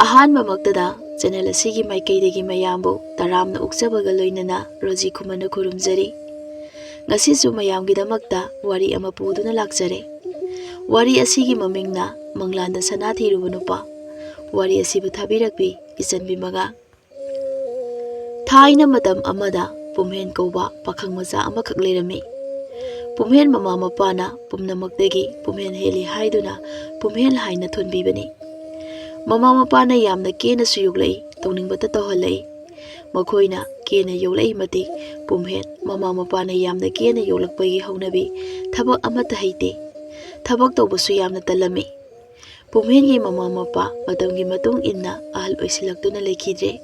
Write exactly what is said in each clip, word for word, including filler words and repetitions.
ꯑꯍꯥꯟꯕꯃꯛꯇꯗ channel ꯑꯁꯤꯒꯤ ꯃꯥꯏꯀꯩꯗꯒꯤ ꯃꯌꯥꯝꯕꯨ ꯇꯔꯥꯝꯅ ꯑꯣꯛꯆꯕꯒ ꯂꯣꯏꯅꯅ ꯔꯣꯖꯤ ꯈꯨꯃꯟꯅ ꯈꯨꯔꯨꯝꯖꯔꯤ꯫ ꯉꯁꯤꯁꯨ ꯃꯌꯥꯝꯒꯤꯗꯃꯛꯇ ꯋꯥꯔꯤ ꯑꯃ ꯄꯨꯗꯨꯅ ꯂꯥꯛꯆꯔꯦ꯫ ꯋꯥꯔꯤ ꯑꯁꯤꯒꯤ ꯃꯃꯤꯡꯅ ꯃꯪꯂꯥꯟꯗ ꯁꯅꯥ ꯊꯤꯔꯨꯕ ꯅꯨꯄꯥ꯫ ꯋꯥꯔꯤ ꯑꯁꯤꯕꯨ ꯊꯥꯕꯤꯔꯛꯄꯤ ꯏꯆꯟꯕꯤ ꯃꯉꯥ꯫ ꯊꯥꯏꯅ ꯃꯇꯝ ꯑꯃꯗ ꯄꯨꯝꯍꯦꯟ ꯀꯧꯕ ꯄꯥꯈꯪ ꯃꯆꯥ ꯑꯃꯈꯛ ꯂꯩꯔꯝꯃꯤ꯫ ꯄꯨꯝꯍꯦꯟ ꯃꯃꯥ ꯃꯄꯥꯅ ꯄꯨꯝꯅꯃꯛꯇꯒꯤ ꯄꯨꯝꯍꯦꯟ ꯍꯦꯜꯂꯤ ꯍꯥꯏꯗꯨꯅ ꯄꯨꯝꯍꯦꯟ ꯍꯥꯏꯅ ꯊꯣꯟꯕꯤꯕꯅꯤ꯫ ꯃꯃꯥ ꯃꯄꯥꯅ ꯌꯥꯝꯅ ꯀꯦꯅꯁꯨ ꯌꯣꯛꯂꯛꯏ, ꯇꯧꯅꯤꯡꯕꯇ ꯇꯧꯍꯜꯂꯛꯏ꯫ ꯃꯈꯣꯏꯅ ꯀꯦꯅ ꯌꯣꯛꯂꯛꯏ ꯃꯇꯤꯛ ꯄꯨꯝꯍꯦꯟ ꯃꯃꯥ ꯃꯄꯥꯅ ꯌꯥꯝꯅ ꯀꯦꯅ ꯌꯣꯛꯂꯛꯄꯒꯤ ꯍꯧꯅꯕꯤ ꯊꯕꯛ ꯑꯃꯠꯇ ꯍꯩꯇꯦ꯫ ꯊꯕꯛ ꯇꯧꯕꯁꯨ ꯌꯥꯝꯅ ꯇꯜꯂꯝꯃꯤ꯫ ꯄꯨꯝꯍꯦꯟꯒꯤ ꯃꯃꯥ ꯃꯄꯥ ꯃꯇꯝꯒꯤ ꯃꯇꯨꯡ ꯏꯟꯅ ꯑꯍꯜ ꯑꯣꯏꯁꯤꯜꯂꯛꯇꯨꯅ ꯂꯩꯈꯤꯗ꯭ꯔꯦ꯫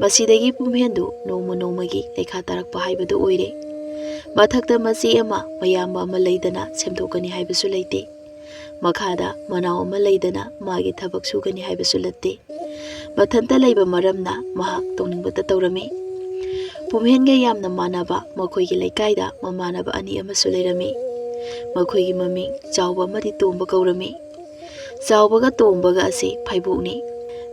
ꯃꯁꯤꯗꯒꯤ ꯄꯨꯝꯍꯦꯟꯗꯨ ꯅꯣꯡꯃ ꯅꯣꯡꯃꯒꯤ ꯂꯩꯈꯥ ꯇꯥꯔꯛꯄ ꯍꯥꯏꯕꯗꯨ ꯑꯣꯏꯔꯦ꯫ ꯃꯊꯛꯇ ꯃꯆꯦ ꯑꯃ, ꯃꯌꯥꯝꯕ ꯑꯃ ꯂꯩꯗꯅ ꯁꯦꯝꯗꯣꯛꯀꯅꯤ ꯍꯥꯏꯕꯁꯨ ꯂꯩꯇꯦ꯫ ꯃꯈꯥꯗ ꯃꯅꯥꯎ ꯑꯃ ꯂꯩꯗꯅ ꯃꯥꯒꯤ ꯊꯕꯛ ꯁꯨꯒꯅꯤ ꯍꯥꯏꯕꯁꯨ ꯅꯠꯇꯦ꯫ ꯃꯊꯟꯇ ꯂꯩꯕ ꯃꯔꯝꯅ ꯃꯍꯥꯛ ꯇꯧꯅꯤꯡꯕꯇ ꯇꯧꯔꯝꯃꯤ꯫ ꯄꯨꯝꯍꯦꯟꯒ ꯌꯥꯝꯅ ꯃꯥꯟꯅꯕ ꯃꯈꯣꯏꯒꯤ ꯂꯩꯀꯥꯏꯗ ꯃꯃꯥꯟꯅꯕ ꯑꯅꯤ ꯑꯃꯁꯨ ꯂꯩꯔꯝꯃꯤ꯫ ꯃꯈꯣꯏꯒꯤ ꯃꯃꯤꯡ ꯆꯥꯎꯕ ꯑꯃꯗꯤ ꯇꯣꯝꯕ ꯀꯧꯔꯝꯃꯤ꯫ ꯆꯥꯎꯕꯒ ꯇꯣꯝꯕꯒ ꯑꯁꯤ ꯐꯥꯏꯕꯣꯛꯅꯤ꯫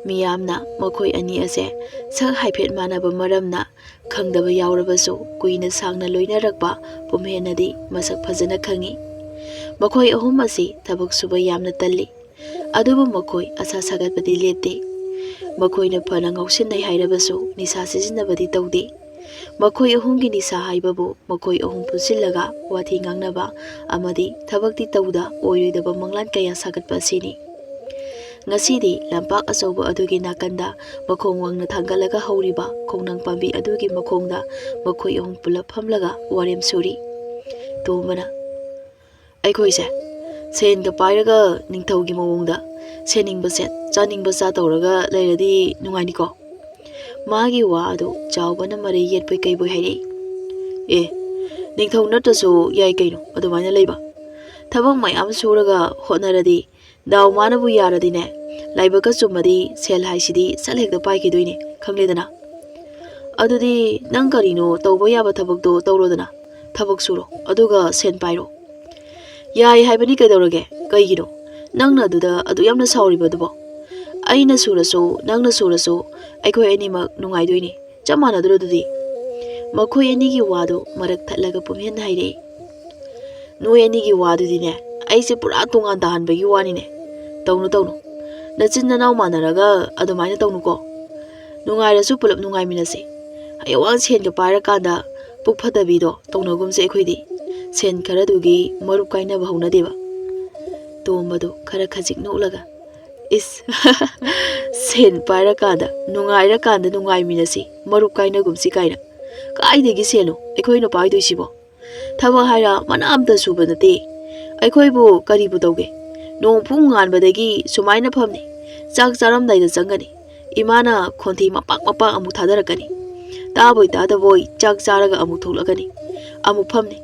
ꯃꯤꯌꯥꯝꯅ ꯃꯈꯣꯏ ꯑꯅꯤ ꯑꯁꯦ ꯁꯛ ꯍꯥꯏꯐꯦꯠ ꯃꯥꯟꯅꯕ ꯃꯔꯝꯅ ꯈꯪꯗꯕ ꯌꯥꯎꯔꯕꯁꯨ ꯀꯨꯏꯅ ꯁꯥꯡꯅ ꯂꯣꯏꯅꯔꯛꯄ ꯄꯨꯝꯍꯦꯟꯅꯗꯤ ꯃꯁꯛ ꯐꯖꯅ ꯈꯪꯏ꯫ ꯃꯈꯣꯏ ꯑꯍꯨꯝ ꯑꯁꯤ ꯊꯕꯛ ꯁꯨꯕ ꯌꯥꯝꯅ ꯇꯜꯂꯤ꯫ ꯑꯗꯨꯕꯨ ꯃꯈꯣꯏ ꯑꯁꯥ ꯁꯥꯒꯠꯄꯗꯤ ꯂꯦꯞꯇꯦ꯫ ꯃꯈꯣꯏꯅ ꯐꯅ ꯉꯥꯎꯁꯤꯟꯅꯩ ꯍꯥꯏꯔꯕꯁꯨ ꯅꯤꯁꯥ ꯁꯤꯖꯤꯟꯅꯕꯗꯤ ꯇꯧꯗꯦ꯫ ꯃꯈꯣꯏ ꯑꯍꯨꯝꯒꯤ ꯅꯤꯁꯥ ꯍꯥꯏꯕꯕꯨ ꯃꯈꯣꯏ ꯑꯍꯨꯝ ꯄꯨꯟꯁꯤꯜꯂꯒ ꯋꯥꯊꯤ ꯉꯥꯡꯅꯕ ꯑꯃꯗꯤ ꯊꯕꯛꯇꯤ ꯇꯧꯗ ꯑꯣꯏꯔꯣꯏꯗꯕ ꯃꯪꯂꯥꯟ ꯀꯌꯥ ꯁꯥꯒꯠꯄ ꯑꯁꯤꯅꯤ꯫ ꯉꯁꯤꯗꯤ ꯂꯝꯄꯥꯛ ꯑꯆꯧꯕ ꯑꯗꯨꯒꯤ ꯅꯥꯀꯟꯗ ꯃꯈꯣꯡ ꯋꯥꯡꯅ ꯊꯥꯡꯒꯠꯂꯒ ꯍꯧꯔꯤꯕ ꯈꯣꯡꯅꯥꯡ ꯄꯥꯝꯕꯤ ꯑꯗꯨꯒꯤ ꯃꯈꯣꯡꯗ ꯃꯈꯣꯏ ꯑꯍꯨꯝ ꯄꯨꯂꯞ ꯐꯝꯂꯒ ꯋꯥꯔꯦꯝ ꯁꯨꯔꯤ꯫ ꯇꯣꯝꯕꯅ, "ꯑꯩꯈꯣꯏꯁꯦ ꯁꯦꯟꯒ ꯄꯥꯏꯔꯒ ꯅꯤꯡꯊꯧꯒꯤ ꯃꯑꯣꯡꯗ ꯁꯦꯟꯅꯤꯡꯕ ꯁꯦꯠ, ꯆꯥꯅꯤꯡꯕ ꯆꯥ ꯇꯧꯔꯒ ꯂꯩꯔꯗꯤ ꯅꯨꯡꯉꯥꯏꯅꯤꯀꯣ?" ꯃꯥꯒꯤ ꯋꯥ ꯑꯗꯨ ꯆꯥꯎꯕꯅ ꯃꯔꯩ ꯌꯦꯠꯄꯣꯏ ꯀꯩꯕꯣꯏ ꯍꯥꯏꯔꯛꯏ꯫ "ꯑꯦ, ꯅꯤꯡꯊꯧ ꯅꯠꯇ꯭ꯔꯁꯨ ꯌꯥꯏ ꯀꯩꯅꯣ ꯑꯗꯨꯃꯥꯏꯅ ꯂꯩꯕ꯫ ꯊꯕꯛ ꯃꯌꯥꯝ ꯁꯨꯔꯒ ꯍꯣꯠꯅꯔꯗꯤ, ꯗꯥꯎ ꯃꯥꯅꯕꯨ ꯌꯥꯔꯗꯤꯅꯦ, ꯂꯥꯏꯕꯛꯀ ꯆꯨꯝꯃꯗꯤ ꯁꯦꯜ ꯍꯥꯏꯁꯤꯗꯤ ꯁꯠ ꯍꯦꯛꯇ ꯄꯥꯏꯈꯤꯗꯣꯏꯅꯦ, ꯈꯪꯂꯦꯗꯅ꯫ ꯑꯗꯨꯗꯤ ꯅꯪ ꯀꯔꯤꯅꯣ ꯇꯧꯕ ꯌꯥꯕ ꯊꯕꯛꯇꯣ ꯇꯧꯔꯣꯗꯅ, ꯊꯕꯛ ꯁꯨꯔꯣ, ꯑꯗꯨꯒ ꯁꯦꯟ ꯄꯥꯏꯔꯣ꯫" "ꯌꯥꯏ ꯍꯥꯏꯕꯅꯤ, ꯀꯩꯗꯧꯔꯒꯦ? ꯀꯩꯒꯤꯅꯣ ꯅꯪꯅ ꯑꯗꯨꯗ ꯑꯗꯨ ꯌꯥꯝꯅ ꯁꯥꯎꯔꯤꯕ ꯑꯗꯨꯕꯣ?" ꯑꯩꯅ ꯁꯨꯔꯁꯨ, ꯅꯪꯅ ꯁꯨꯔꯁꯨ, ꯑꯩꯈꯣꯏ ꯑꯅꯤꯃꯛ ꯅꯨꯡꯉꯥꯏꯗꯣꯏꯅꯤ꯫ ꯆꯞ ꯃꯥꯟꯅꯗ꯭ꯔꯣ ꯑꯗꯨꯗꯤ?" ꯃꯈꯣꯏ ꯑꯅꯤꯒꯤ ꯋꯥꯗꯨ ꯃꯔꯛ ꯊꯠꯂꯒ ꯄꯨꯝꯍꯦꯟꯅ ꯍꯥꯏꯔꯛꯏ꯫ "ꯅꯣꯏ ꯑꯅꯤꯒꯤ ꯋꯥꯗꯨꯗꯤꯅꯦ, ꯑꯩꯁꯦ ꯄꯨꯔꯥ ꯇꯣꯉꯥꯟ ꯇꯥꯍꯟꯕꯒꯤ ꯋꯥꯅꯤꯅꯦ꯫ ꯇꯧꯅꯨ, ꯇꯧꯅꯨ꯫ ꯅꯆꯤꯟ ꯅꯅꯥꯎ ꯃꯥꯟꯅꯔꯒ ꯑꯗꯨꯃꯥꯏꯅ ꯇꯧꯅꯨꯀꯣ꯫ ꯅꯨꯡꯉꯥꯏꯔꯁꯨ ꯄꯨꯂꯞ ꯅꯨꯡꯉꯥꯏꯃꯤꯟꯅꯁꯤ꯫ ꯍꯌꯦꯡꯋꯥꯡ ꯁꯦꯟꯒ ꯄꯥꯏꯔꯀꯥꯟꯗ ꯄꯨꯛ ꯐꯠꯇꯕꯤꯗꯣ ꯇꯧꯅꯒꯨꯝꯁꯦ ꯑꯩꯈꯣꯏꯗꯤ꯫ ꯁꯦꯟ ꯈꯔꯗꯨꯒꯤ ꯃꯔꯨꯞ ꯀꯥꯏꯅꯕ ꯍꯧꯅꯗꯦꯕ꯫" ꯇꯣꯝꯕꯗꯨ ꯈꯔ ꯈꯖꯤꯛ ꯅꯣꯛꯂꯒ, "ꯏꯁ, ꯁꯦꯟ ꯄꯥꯏꯔꯀꯥꯟꯗ, ꯅꯨꯡꯉꯥꯏꯔꯀꯥꯟꯗ ꯅꯨꯡꯉꯥꯏꯃꯤꯟꯅꯁꯤ, ꯃꯔꯨꯞ ꯀꯥꯏꯅꯒꯨꯝꯁꯤ ꯀꯥꯏꯅ꯫ ꯀꯥꯏꯗꯒꯤ ꯁꯦꯟꯅꯣ ꯑꯩꯈꯣꯏꯅ ꯄꯥꯏꯗꯣꯏꯁꯤꯕꯣ? ꯊꯕꯛ ꯍꯥꯏꯔ ꯃꯅꯥ ꯑꯝꯇ ꯁꯨꯕ ꯅꯠꯇꯦ꯫ ꯑꯩꯈꯣꯏꯕꯨ ꯀꯔꯤꯕꯨ ꯇꯧꯒꯦ? ꯅꯣꯡ ꯄꯨꯡ ꯉꯥꯟꯕꯗꯒꯤ ꯁꯨꯃꯥꯏꯅ ꯐꯝꯅꯤ꯫ ꯆꯥꯛ ꯆꯥꯔꯝꯗꯥꯏꯗ ꯆꯪꯒꯅꯤ꯫ ꯏꯃꯥꯅ ꯈꯣꯟꯊꯤ ꯃꯄꯥꯛ ꯃꯄꯥꯛ ꯑꯃꯨꯛ ꯊꯥꯗꯔꯛꯀꯅꯤ꯫ ꯇꯥꯕꯣꯏ ꯇꯥꯗꯕꯣꯏ ꯆꯥꯛ ꯆꯥꯔꯒ ꯑꯃꯨꯛ ꯊꯣꯛꯂꯛꯀꯅꯤ꯫ ꯑꯃꯨꯛ ꯐꯝꯅꯤ꯫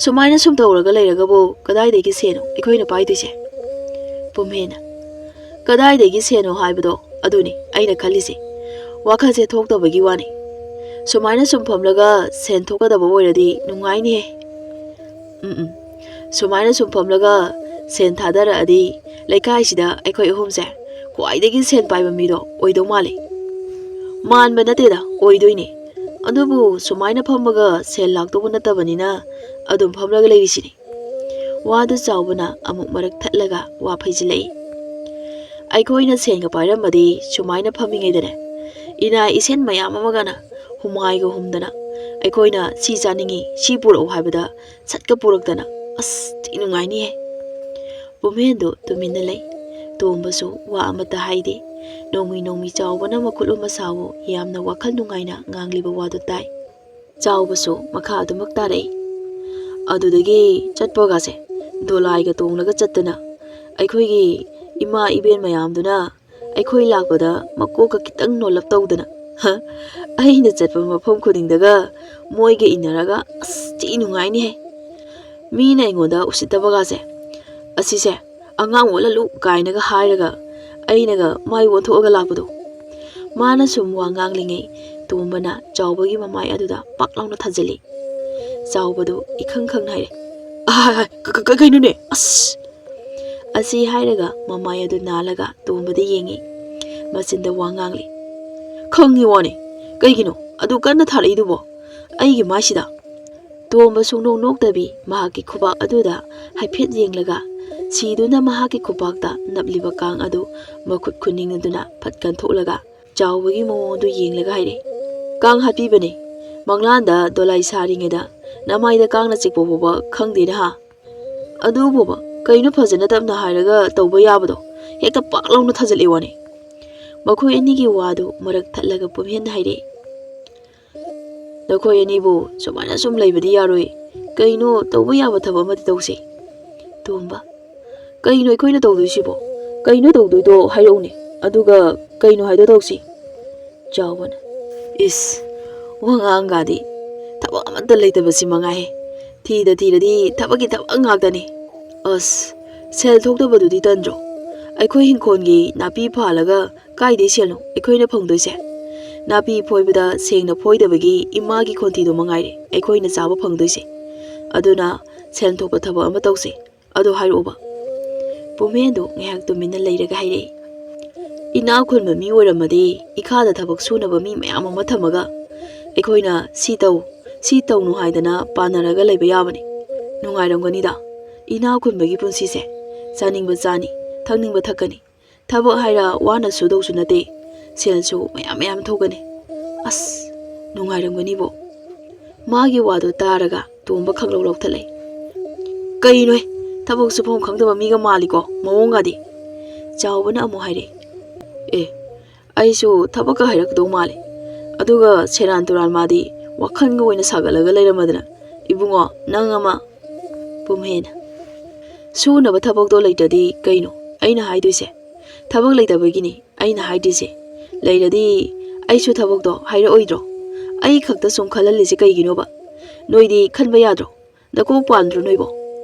ꯁꯨꯃꯥꯏꯅ ꯁꯨꯝ ꯇꯧꯔꯒ ꯂꯩꯔꯒꯕꯨ ꯀꯗꯥꯏꯗꯒꯤ ꯁꯦꯟꯅꯣ ꯑꯩꯈꯣꯏꯅ ꯄꯥꯏꯗꯣꯏꯁꯦ?" ꯄꯨꯝꯍꯦꯟꯅ, "ꯀꯗꯥꯏꯗꯒꯤ ꯁꯦꯟꯅꯣ ꯍꯥꯏꯕꯗꯣ ꯑꯗꯨꯅꯤ ꯑꯩꯅ ꯈꯜꯂꯤꯁꯦ꯫ ꯋꯥꯈꯜꯁꯦ ꯊꯣꯛꯇꯕꯒꯤ ꯋꯥꯅꯤ꯫ ꯁꯨꯃꯥꯏꯅ ꯁꯨꯝ ꯐꯝꯂꯒ ꯁꯦꯟ ꯊꯣꯛꯀꯗꯕ ꯑꯣꯏꯔꯗꯤ ꯅꯨꯡꯉꯥꯏꯅꯤꯍꯦ꯫ ꯎꯝ, ꯎꯝ꯫ ꯁꯨꯃꯥꯏꯅ ꯁꯨꯝ ꯐꯝꯂꯒ ꯁꯦꯟ ꯊꯥꯗꯔꯛꯑꯗꯤ ꯂꯩꯀꯥꯏꯁꯤꯗ ꯑꯩꯈꯣꯏ ꯑꯍꯨꯝꯁꯦ ꯈ꯭ꯋꯥꯏꯗꯒꯤ ꯁꯦꯟ ꯄꯥꯏꯕ ꯃꯤꯗꯣ ꯑꯣꯏꯗꯧ ꯃꯥꯜꯂꯦ꯫ ꯃꯥꯟꯕ ꯅꯠꯇꯦꯗ, ꯑꯣꯏꯗꯣꯏꯅꯦ꯫ ꯑꯗꯨꯕꯨ ꯁꯨꯃꯥꯏꯅ ꯐꯝꯃꯒ ꯁꯦꯟ ꯂꯥꯛꯇꯧꯕ ꯅꯠꯇꯕꯅꯤꯅ ꯑꯗꯨꯝ ꯐꯝꯂꯒ ꯂꯩꯔꯤꯁꯤꯅꯤ꯫" ꯋꯥꯗꯨ ꯆꯥꯎꯕꯅ ꯑꯃꯨꯛ ꯃꯔꯛ ꯊꯠꯂꯒ ꯋꯥ ꯐꯩꯖꯤꯜꯂꯛꯏ꯫ "ꯑꯩꯈꯣꯏꯅ ꯁꯦꯟꯒ ꯄꯥꯏꯔꯝꯃꯗꯤ ꯁꯨꯃꯥꯏꯅ ꯐꯝꯃꯤꯉꯩꯗꯅꯦ, ꯏꯅꯥ ꯏꯁꯦꯟ ꯃꯌꯥꯝ ꯑꯃꯒꯅ ꯍꯨꯃꯥꯏꯒ ꯍꯨꯝꯗꯅ ꯑꯩꯈꯣꯏꯅ ꯁꯤ ꯆꯥꯅꯤꯡꯉꯤ, ꯁꯤ ꯄꯨꯔꯛꯎ ꯍꯥꯏꯕꯗ ꯁꯠꯀ ꯄꯨꯔꯛꯇꯅ, ꯑꯁ, ꯊꯤ ꯅꯨꯡꯉꯥꯏꯅꯤꯍꯦ!" ꯄꯨꯝꯍꯦꯟꯗꯨ ꯇꯨꯃꯤꯟꯅ ꯂꯩ꯫ ꯇꯣꯝꯕꯁꯨ ꯋꯥ ꯑꯃꯠꯇ ꯍꯥꯏꯗꯦ꯫ ꯅꯣꯡꯃꯤ ꯅꯣꯡꯃꯤ ꯆꯥꯎꯕꯅ ꯃꯈꯨꯠ ꯑꯃ ꯁꯥꯎ ꯌꯥꯝꯅ ꯋꯥꯈꯜ ꯅꯨꯡꯉꯥꯏꯅ ꯉꯥꯡꯂꯤꯕ ꯋꯥꯗꯨ ꯇꯥꯏ꯫ ꯆꯥꯎꯕꯁꯨ ꯃꯈꯥ ꯑꯗꯨꯃꯛ ꯇꯥꯔꯛꯏ꯫ "ꯑꯗꯨꯗꯒꯤ ꯆꯠꯄꯒꯁꯦ ꯗꯣꯂꯥꯏꯒ ꯇꯣꯡꯂꯒ ꯆꯠꯇꯅ ꯑꯩꯈꯣꯏꯒꯤ ꯏꯃꯥ ꯏꯕꯦꯟ ꯃꯌꯥꯝꯗꯨꯅ ꯑꯩꯈꯣꯏ ꯂꯥꯛꯄꯗ ꯃꯀꯣꯛꯀ ꯈꯤꯇꯪ ꯅꯣꯜꯂꯞ ꯇꯧꯗꯅ, ꯍ, ꯑꯩꯅ ꯆꯠꯄ ꯃꯐꯝ ꯈꯨꯗꯤꯡꯗꯒ ꯃꯣꯏꯒ ꯏꯟꯅꯔꯒ, ꯑꯁ, ꯊꯤ ꯅꯨꯡꯉꯥꯏꯅꯤꯍꯦ꯫ ꯃꯤꯅ ꯑꯩꯉꯣꯟꯗ ꯎꯁꯤꯠꯇꯕꯒꯁꯦ, ꯑꯁꯤꯁꯦ ꯑꯉꯥꯡ ꯑꯣꯜꯍꯜꯂꯨ ꯀꯥꯏꯅꯒ ꯍꯥꯏꯔꯒ ꯑꯩꯅꯒ ꯃꯥꯏ ꯑꯣꯟꯊꯣꯛꯑꯒ ꯂꯥꯛꯄꯗꯣ꯫" ꯃꯥꯅ ꯁꯨꯝ ꯋꯥ ꯉꯥꯡꯂꯤꯉꯩ ꯇꯣꯝꯕꯅ ꯆꯥꯎꯕꯒꯤ ꯃꯃꯥꯏ ꯑꯗꯨꯗ ꯄꯥꯛ ꯂꯥꯎꯅ ꯊꯥꯖꯤꯜꯂꯤ꯫ ꯆꯥꯎꯕꯗꯨ ꯏꯈꯪ ꯈꯪꯅ ꯍꯥꯏꯔꯦ, "ꯑꯍꯥ, ꯀ-, ꯀ-, ꯀ-, ꯀꯩꯅꯣꯅꯦ? ꯑꯁ!" ꯑꯁꯤ ꯍꯥꯏꯔꯒ ꯃꯃꯥꯏ ꯑꯗꯨ ꯅꯥꯜꯂꯒ ꯇꯣꯝꯕꯗ ꯌꯦꯡꯉꯤ꯫ ꯃꯆꯤꯟꯗ ꯋꯥ ꯉꯥꯡꯂꯤ꯫ "ꯈꯪꯉꯤ ꯋꯥꯅꯤ꯫ ꯀꯩꯒꯤꯅꯣ ꯑꯗꯨ ꯀꯟꯅ ꯊꯥꯔꯛꯏꯗꯨꯕꯣ? ꯑꯩꯒꯤ ꯃꯥꯏꯁꯤꯗ?" ꯇꯣꯝꯕ ꯁꯨꯡꯅꯣꯛ ꯅꯣꯛꯇꯕꯤ ꯃꯍꯥꯛꯀꯤ ꯈꯨꯕꯥꯛ ꯑꯗꯨꯗ ꯍꯥꯏꯐꯦꯠ ꯌꯦꯡꯂꯒ, ꯁꯤꯗꯨꯅ ꯃꯍꯥꯛꯀꯤ ꯈꯨꯕꯥꯛꯇ ꯅꯞꯂꯤꯕ ꯀꯥꯡ ꯑꯗꯨ ꯃꯈꯨꯠ ꯈꯨꯅꯤꯡ ꯑꯗꯨꯅ ꯐꯠ ꯀꯟꯊꯣꯛꯂꯒ, ꯆꯥꯎꯕꯒꯤ ꯃꯑꯣꯡ ꯑꯗꯨ ꯌꯦꯡꯂꯒ ꯍꯥꯏꯔꯦ, "ꯀꯥꯡ ꯍꯥꯠꯄꯤꯕꯅꯦ꯫ ꯃꯪꯂꯥꯟꯗ ꯗꯣꯂꯥꯏ ꯁꯥꯔꯤꯉꯩꯗ ꯅꯃꯥꯏꯗ ꯀꯥꯡꯅ ꯆꯤꯛꯄ ꯐꯥꯎꯕ ꯈꯪꯗꯦꯅ ꯍꯥ? ꯑꯗꯨꯕꯨꯕ ꯀꯩꯅꯣ ꯐꯖꯅ ꯇꯞꯅ ꯍꯥꯏꯔꯒ ꯇꯧꯕ ꯌꯥꯕꯗꯣ ꯍꯦꯛꯇ ꯄꯥꯛ ꯂꯥꯎꯅ ꯊꯥꯖꯤꯜꯂꯛꯑꯦ ꯋꯥꯅꯤ"꯫ ꯃꯈꯣꯏ ꯑꯅꯤꯒꯤ ꯋꯥꯗꯨ ꯃꯔꯛ ꯊꯠꯂꯒ ꯄꯨꯝꯍꯦꯟꯅ ꯍꯥꯏꯔꯛꯏ, "ꯅꯈꯣꯏ ꯑꯅꯤꯕꯨ ꯁꯨꯃꯥꯏꯅ ꯁꯨꯝ ꯂꯩꯕꯗꯤ ꯌꯥꯔꯣꯏ꯫ ꯀꯩꯅꯣ ꯇꯧꯕ ꯌꯥꯕ ꯊꯕꯛ ꯑꯃꯗꯤ ꯇꯧꯁꯤ"꯫ ꯇꯣꯝꯕ, "ꯀꯩꯅꯣ ꯑꯩꯈꯣꯏꯅ ꯇꯧꯗꯣꯏꯁꯤꯕꯣ? ꯀꯩꯅꯣ ꯇꯧꯗꯣꯏꯗꯣ ꯍꯥꯏꯔꯛꯎꯅꯦ, ꯑꯗꯨꯒ ꯀꯩꯅꯣ ꯍꯥꯏꯗꯣ ꯇꯧꯁꯤ"꯫ ꯆꯥꯎꯕꯅ, "ꯏꯁ, ꯋꯥꯉꯥꯡꯒꯗꯤ ꯊꯕꯛ ꯑꯃꯠꯇ ꯂꯩꯇꯕꯁꯤ ꯃꯉꯥꯏ꯫ ꯊꯤꯗ ꯊꯤꯔꯗꯤ ꯊꯕꯛꯀꯤ ꯊꯕꯛ ꯉꯥꯛꯇꯅꯤ꯫ ꯑꯁ, ꯁꯦꯜ ꯊꯣꯛꯇꯕꯗꯨꯗꯤ ꯇꯟꯗ꯭ꯔꯣ? ꯑꯩꯈꯣꯏ ꯍꯤꯡꯈꯣꯜꯒꯤ ꯅꯥꯄꯤ ꯐꯥꯜꯂꯒ ꯀꯥꯏꯗꯩ ꯁꯦꯜꯅꯣ ꯑꯩꯈꯣꯏꯅ ꯐꯪꯗꯣꯏꯁꯦ? ꯅꯥꯄꯤ ꯐꯣꯏꯕꯗ ꯁꯦꯡꯅ ꯐꯣꯏꯗꯕꯒꯤ ꯏꯃꯥꯒꯤ ꯈꯣꯟꯊꯤꯗꯣ ꯃꯉꯥꯏꯔꯦ ꯑꯩꯈꯣꯏꯅ ꯆꯥꯕ ꯐꯪꯗꯣꯏꯁꯦ꯫ ꯑꯗꯨꯅ ꯁꯦꯜ ꯊꯣꯛꯄ ꯊꯕꯛ ꯑꯃ ꯇꯧꯁꯦ꯫ ꯑꯗꯣ ꯍꯥꯏꯔꯛꯑꯣꯕ"꯫ ꯄꯨꯝꯍꯦꯟꯗꯨ ꯉꯥꯏꯍꯥꯛ ꯇꯨꯃꯤꯟꯅ ꯂꯩꯔꯒ ꯍꯥꯏꯔꯛꯏ, "ꯏꯅꯥꯛ ꯈꯨꯟꯕ ꯃꯤ ꯑꯣꯏꯔꯝꯃꯗꯤ ꯏꯈꯥꯗ ꯊꯕꯛ ꯁꯨꯅꯕ ꯃꯤ ꯃꯌꯥꯝ ꯑꯃ ꯊꯝꯃꯒ ꯑꯩꯈꯣꯏꯅ ꯁꯤ ꯇꯧ, ꯁꯤ ꯇꯧꯅꯨ ꯍꯥꯏꯗꯅ ꯄꯥꯟꯅꯔꯒ ꯂꯩꯕ ꯌꯥꯕꯅꯤ꯫ ꯅꯨꯡꯉꯥꯏꯔꯝꯒꯅꯤꯗ ꯏꯅꯥꯛ ꯈꯨꯟꯕꯒꯤ ꯄꯨꯟꯁꯤꯁꯦ꯫ ꯆꯥꯅꯤꯡꯕ ꯆꯥꯅꯤ, ꯊꯛꯅꯤꯡꯕ ꯊꯛꯀꯅꯤ꯫ ꯊꯕꯛ ꯍꯥꯏꯔ ꯋꯥꯅ ꯁꯨꯗꯧꯁꯨ ꯅꯠꯇꯦ꯫ ꯁꯦꯜꯁꯨ ꯃꯌꯥꯝ ꯃꯌꯥꯝ ꯊꯣꯛꯀꯅꯤ꯫ ꯑꯁ, ꯅꯨꯡꯉꯥꯏꯔꯝꯒꯅꯤꯕꯣ"꯫ ꯃꯥꯒꯤ ꯋꯥꯗꯣ ꯇꯥꯔꯒ ꯇꯣꯝꯕ ꯈꯪꯂꯧ ꯂꯧꯊꯠꯂꯦ꯫ "ꯀꯩꯅꯣꯍꯦ, ꯊꯕꯛ ꯁꯨꯐꯝ ꯈꯪꯗꯕ ꯃꯤꯒ ꯃꯥꯜꯂꯤꯀꯣ ꯃꯑꯣꯡꯒꯗꯤ"꯫ ꯆꯥꯎꯕꯅ ꯑꯃꯨꯛ ꯍꯥꯏꯔꯛꯑꯦ, "ꯑꯦ, ꯑꯩꯁꯨ ꯊꯕꯛꯀ ꯍꯥꯏꯔꯛꯀꯗꯧ ꯃꯥꯜꯂꯦ꯫ ꯑꯗꯨꯒ ꯁꯦꯔꯥꯟ ꯇꯨꯔꯥꯟ ꯃꯥꯗꯤ ꯋꯥꯈꯜꯒ ꯑꯣꯏꯅ ꯁꯥꯒꯠꯂꯒ ꯂꯩꯔꯝꯃꯗꯅ꯫ ꯏꯕꯨꯡꯉꯣ, ꯅꯪ ꯑꯃ"꯫ ꯄꯨꯝꯍꯦꯟꯅ, "ꯁꯨꯅꯕ ꯊꯕꯛꯇꯣ ꯂꯩꯇ꯭ꯔꯗꯤ ꯀꯩꯅꯣ ꯑꯩꯅ ꯍꯥꯏꯗꯣꯏꯁꯦ? ꯊꯕꯛ ꯂꯩꯇꯕꯒꯤꯅꯤ ꯑꯩꯅ ꯍꯥꯏꯗ꯭ꯔꯤꯁꯦ꯫ ꯂꯩꯔꯗꯤ ꯑꯩꯁꯨ ꯊꯕꯛꯇꯣ ꯍꯥꯏꯔꯛꯑꯣꯏꯗ꯭ꯔꯣ? ꯑꯩ ꯈꯛꯇ ꯁꯨꯝ ꯈꯜꯍꯜꯂꯤꯁꯦ ꯀꯩꯒꯤꯅꯣꯕ? ꯅꯣꯏꯗꯤ ꯈꯟꯕ ꯌꯥꯗ꯭ꯔꯣ? ꯅꯀꯣꯛ ꯄꯥꯟꯗ꯭ꯔꯣ ꯅꯣꯏꯕꯣ?